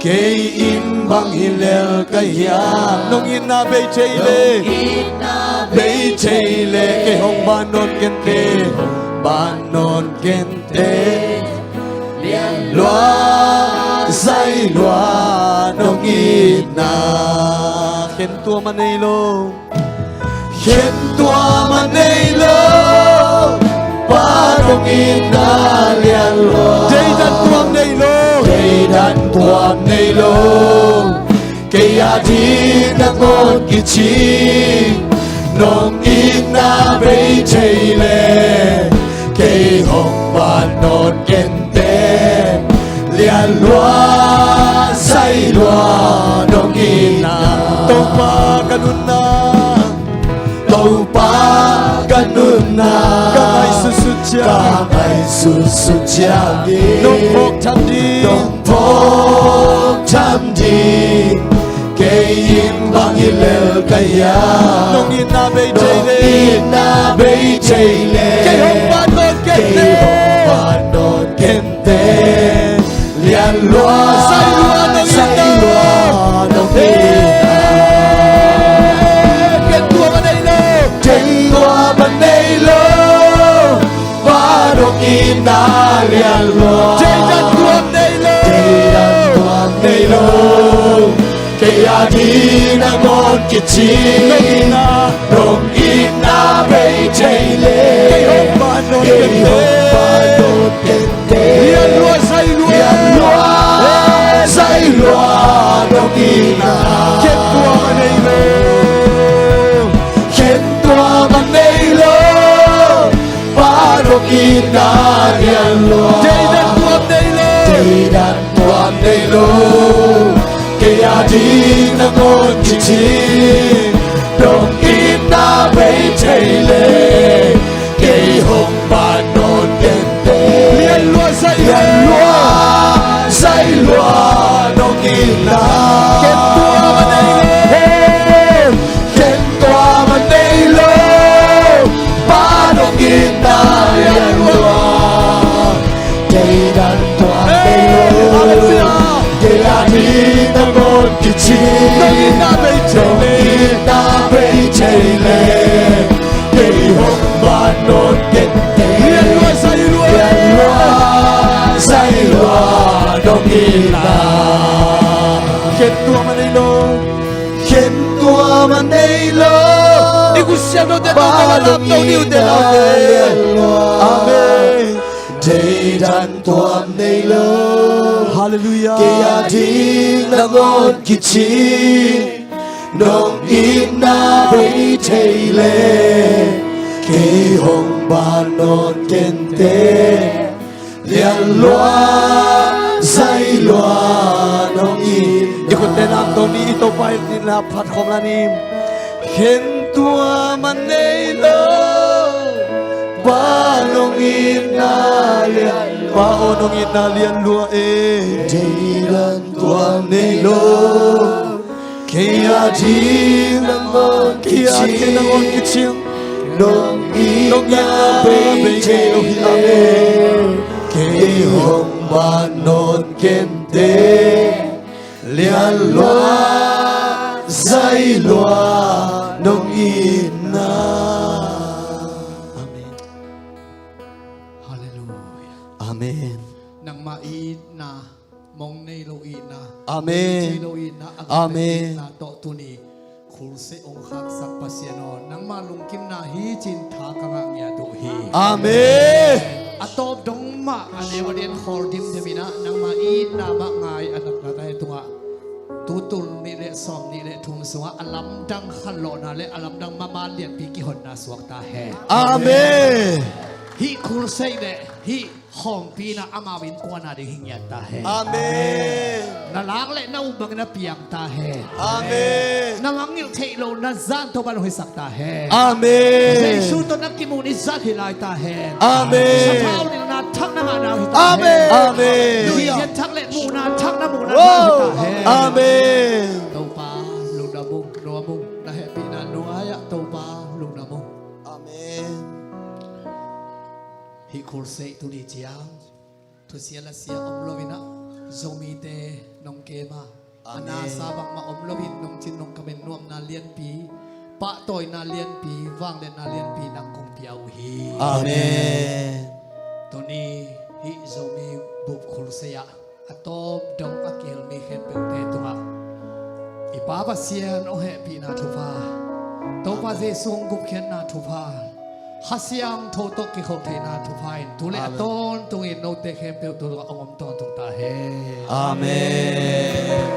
Kei in bang hi lel ka hiam? Nong itna bei thei le, nong itna bei thei le, kei hong ban nawn kente, ban nawn kente. Lian lua, zai lua, nong itna. Khen tua ma nei lo. Khen tua ma nei lo, Pa nong itna lian lua. Deidan tuam nei lo. Deidan tuam nei lo. Kei a ding nangawn kici. Nong itna bei thei le, kei hong ban nawn ken. Lian lua, zai lua, nong itna. Topa ka nunna. Topa ka nunna. Ka ngaihsutsut ciang. Ka ngaihsutsut ciangin. Nong phawk tham ding. Nong phawk tham ding. Kei in bang hi lel ka hiam? Nong itna bei thei le. Nong itna bei thei le. Kei hong ban nawn kente. Kei hong ban nawn kente. Lian lua, zai lua, nong itna. Zai lua, nong itna. Khen tua ma nei lo. Khen tua ma nei lo. Pa nong itna lian lua. Deidan tuam nei lo. Deidan tuam nei lo. Kei a ding nangawn kici. Nong itna. Nong itna bei thei le. Kei hong ban nawn kente. Kei hong ban nawn kente. Lian lua, zai lua. Lian lua, zai lua, nong itna. Khen tua ma nei lo. Khen tua ma nei lo. Pa nong itna lian lua. Deidan tuam nei lo. Deidan tuam nei lo. Kei a ding nangawn kici. Nong itna bei thei le. Kei hong ban nawn kente. Lian lua, zai lua. Lian lua, zai lua, nong itna. Khen tua ma nei lo. Khen tua ma nei lo. Pa nong itna lian lua. Deidan tuam nei lo. Hallelujah. Kei a ding nangawn kici. Nong itna bei thei le. Nong itna bei thei le. Khentuam a nei lo. Khentuam a nei lo. I khutsiam lote tawh Pa lungdam to ni uh te, lungdam lianlua. Amen. Theidan tuam nei lo. Hallelujah. Kei a ding nangawn kici. Nong itna bei thei le. Kei hong ban nawn kente. Lianlua, zailua nong it. I khutte nam tawh ni, i Topa i itna phat khawm la ni. Khentuam a nei lo. Pa nong itna lian. Pa aw nong itna lianlua e. Theidan tuam nei lo. Kei a ding nangawn kici. Kei a ding nangawn kici. Nong itna bei thei le. Kei hong ban nawn kente. Lianlua, zailua nong itna. Amen. Hallelujah. Amen. Nangmah itna, mong nei lo itna, Amen. Nei lo itna, a Amen. Itna tawh tuni khutsiam hong khaksak Pasian aw, nangmah lungkimna hi cin tha ka ngah ngiat uh hi. Amen. A tawp dong mah a neu a lian khawl dimdem in ah, nangmah itna mah ngai a natna te tungah tutul nih le sawmnih le thum sungah a lamdang khanlawhna le a lamdang mama lianpi kihonna suak ta hen. Amen. Hih khutsiam le hih hawmpina amau innkuan a ding hi ngiat ta hen. Amen. Na lak le na up bangin a piang ta hen. Amen. Na mangngilh theih loh na zan Topa hong hisak ta hen. Amen. Jesu tawh na kimuh ni zan hi lai ta hen. Amen. Sathau nilhna thak na ngahna uh hi ta hen. Amen. Amen. Lungkiat thak le muhna thak na muhna thak hi ta hen. Amen. Topa lungdam ung, nuam ung, na hehpihna nuai-ah Topa lungdam ung. Amen. Hih khutsiam tuni ciang thusia lasia om lo in ah, Zomite nong kem a, a nasa bangmah om lo in nong cin nong kamin nuamna lianpi, pahtawina lianpi, vangliatna lianpi nang kong pia uh hi. Amen. Tuni hih Zomi bup khutsiam ah a tawp dong a kihel mi khempeuhte tungah i Pa Pasian hong hehpihna thupha, Topa Jesu hong gupkhiatna thupha, Kha Siangtho tawh kikhol theihna thupha in tu le a tawntungin note khempeuh tungah hong om tawntung ta hen. Amen.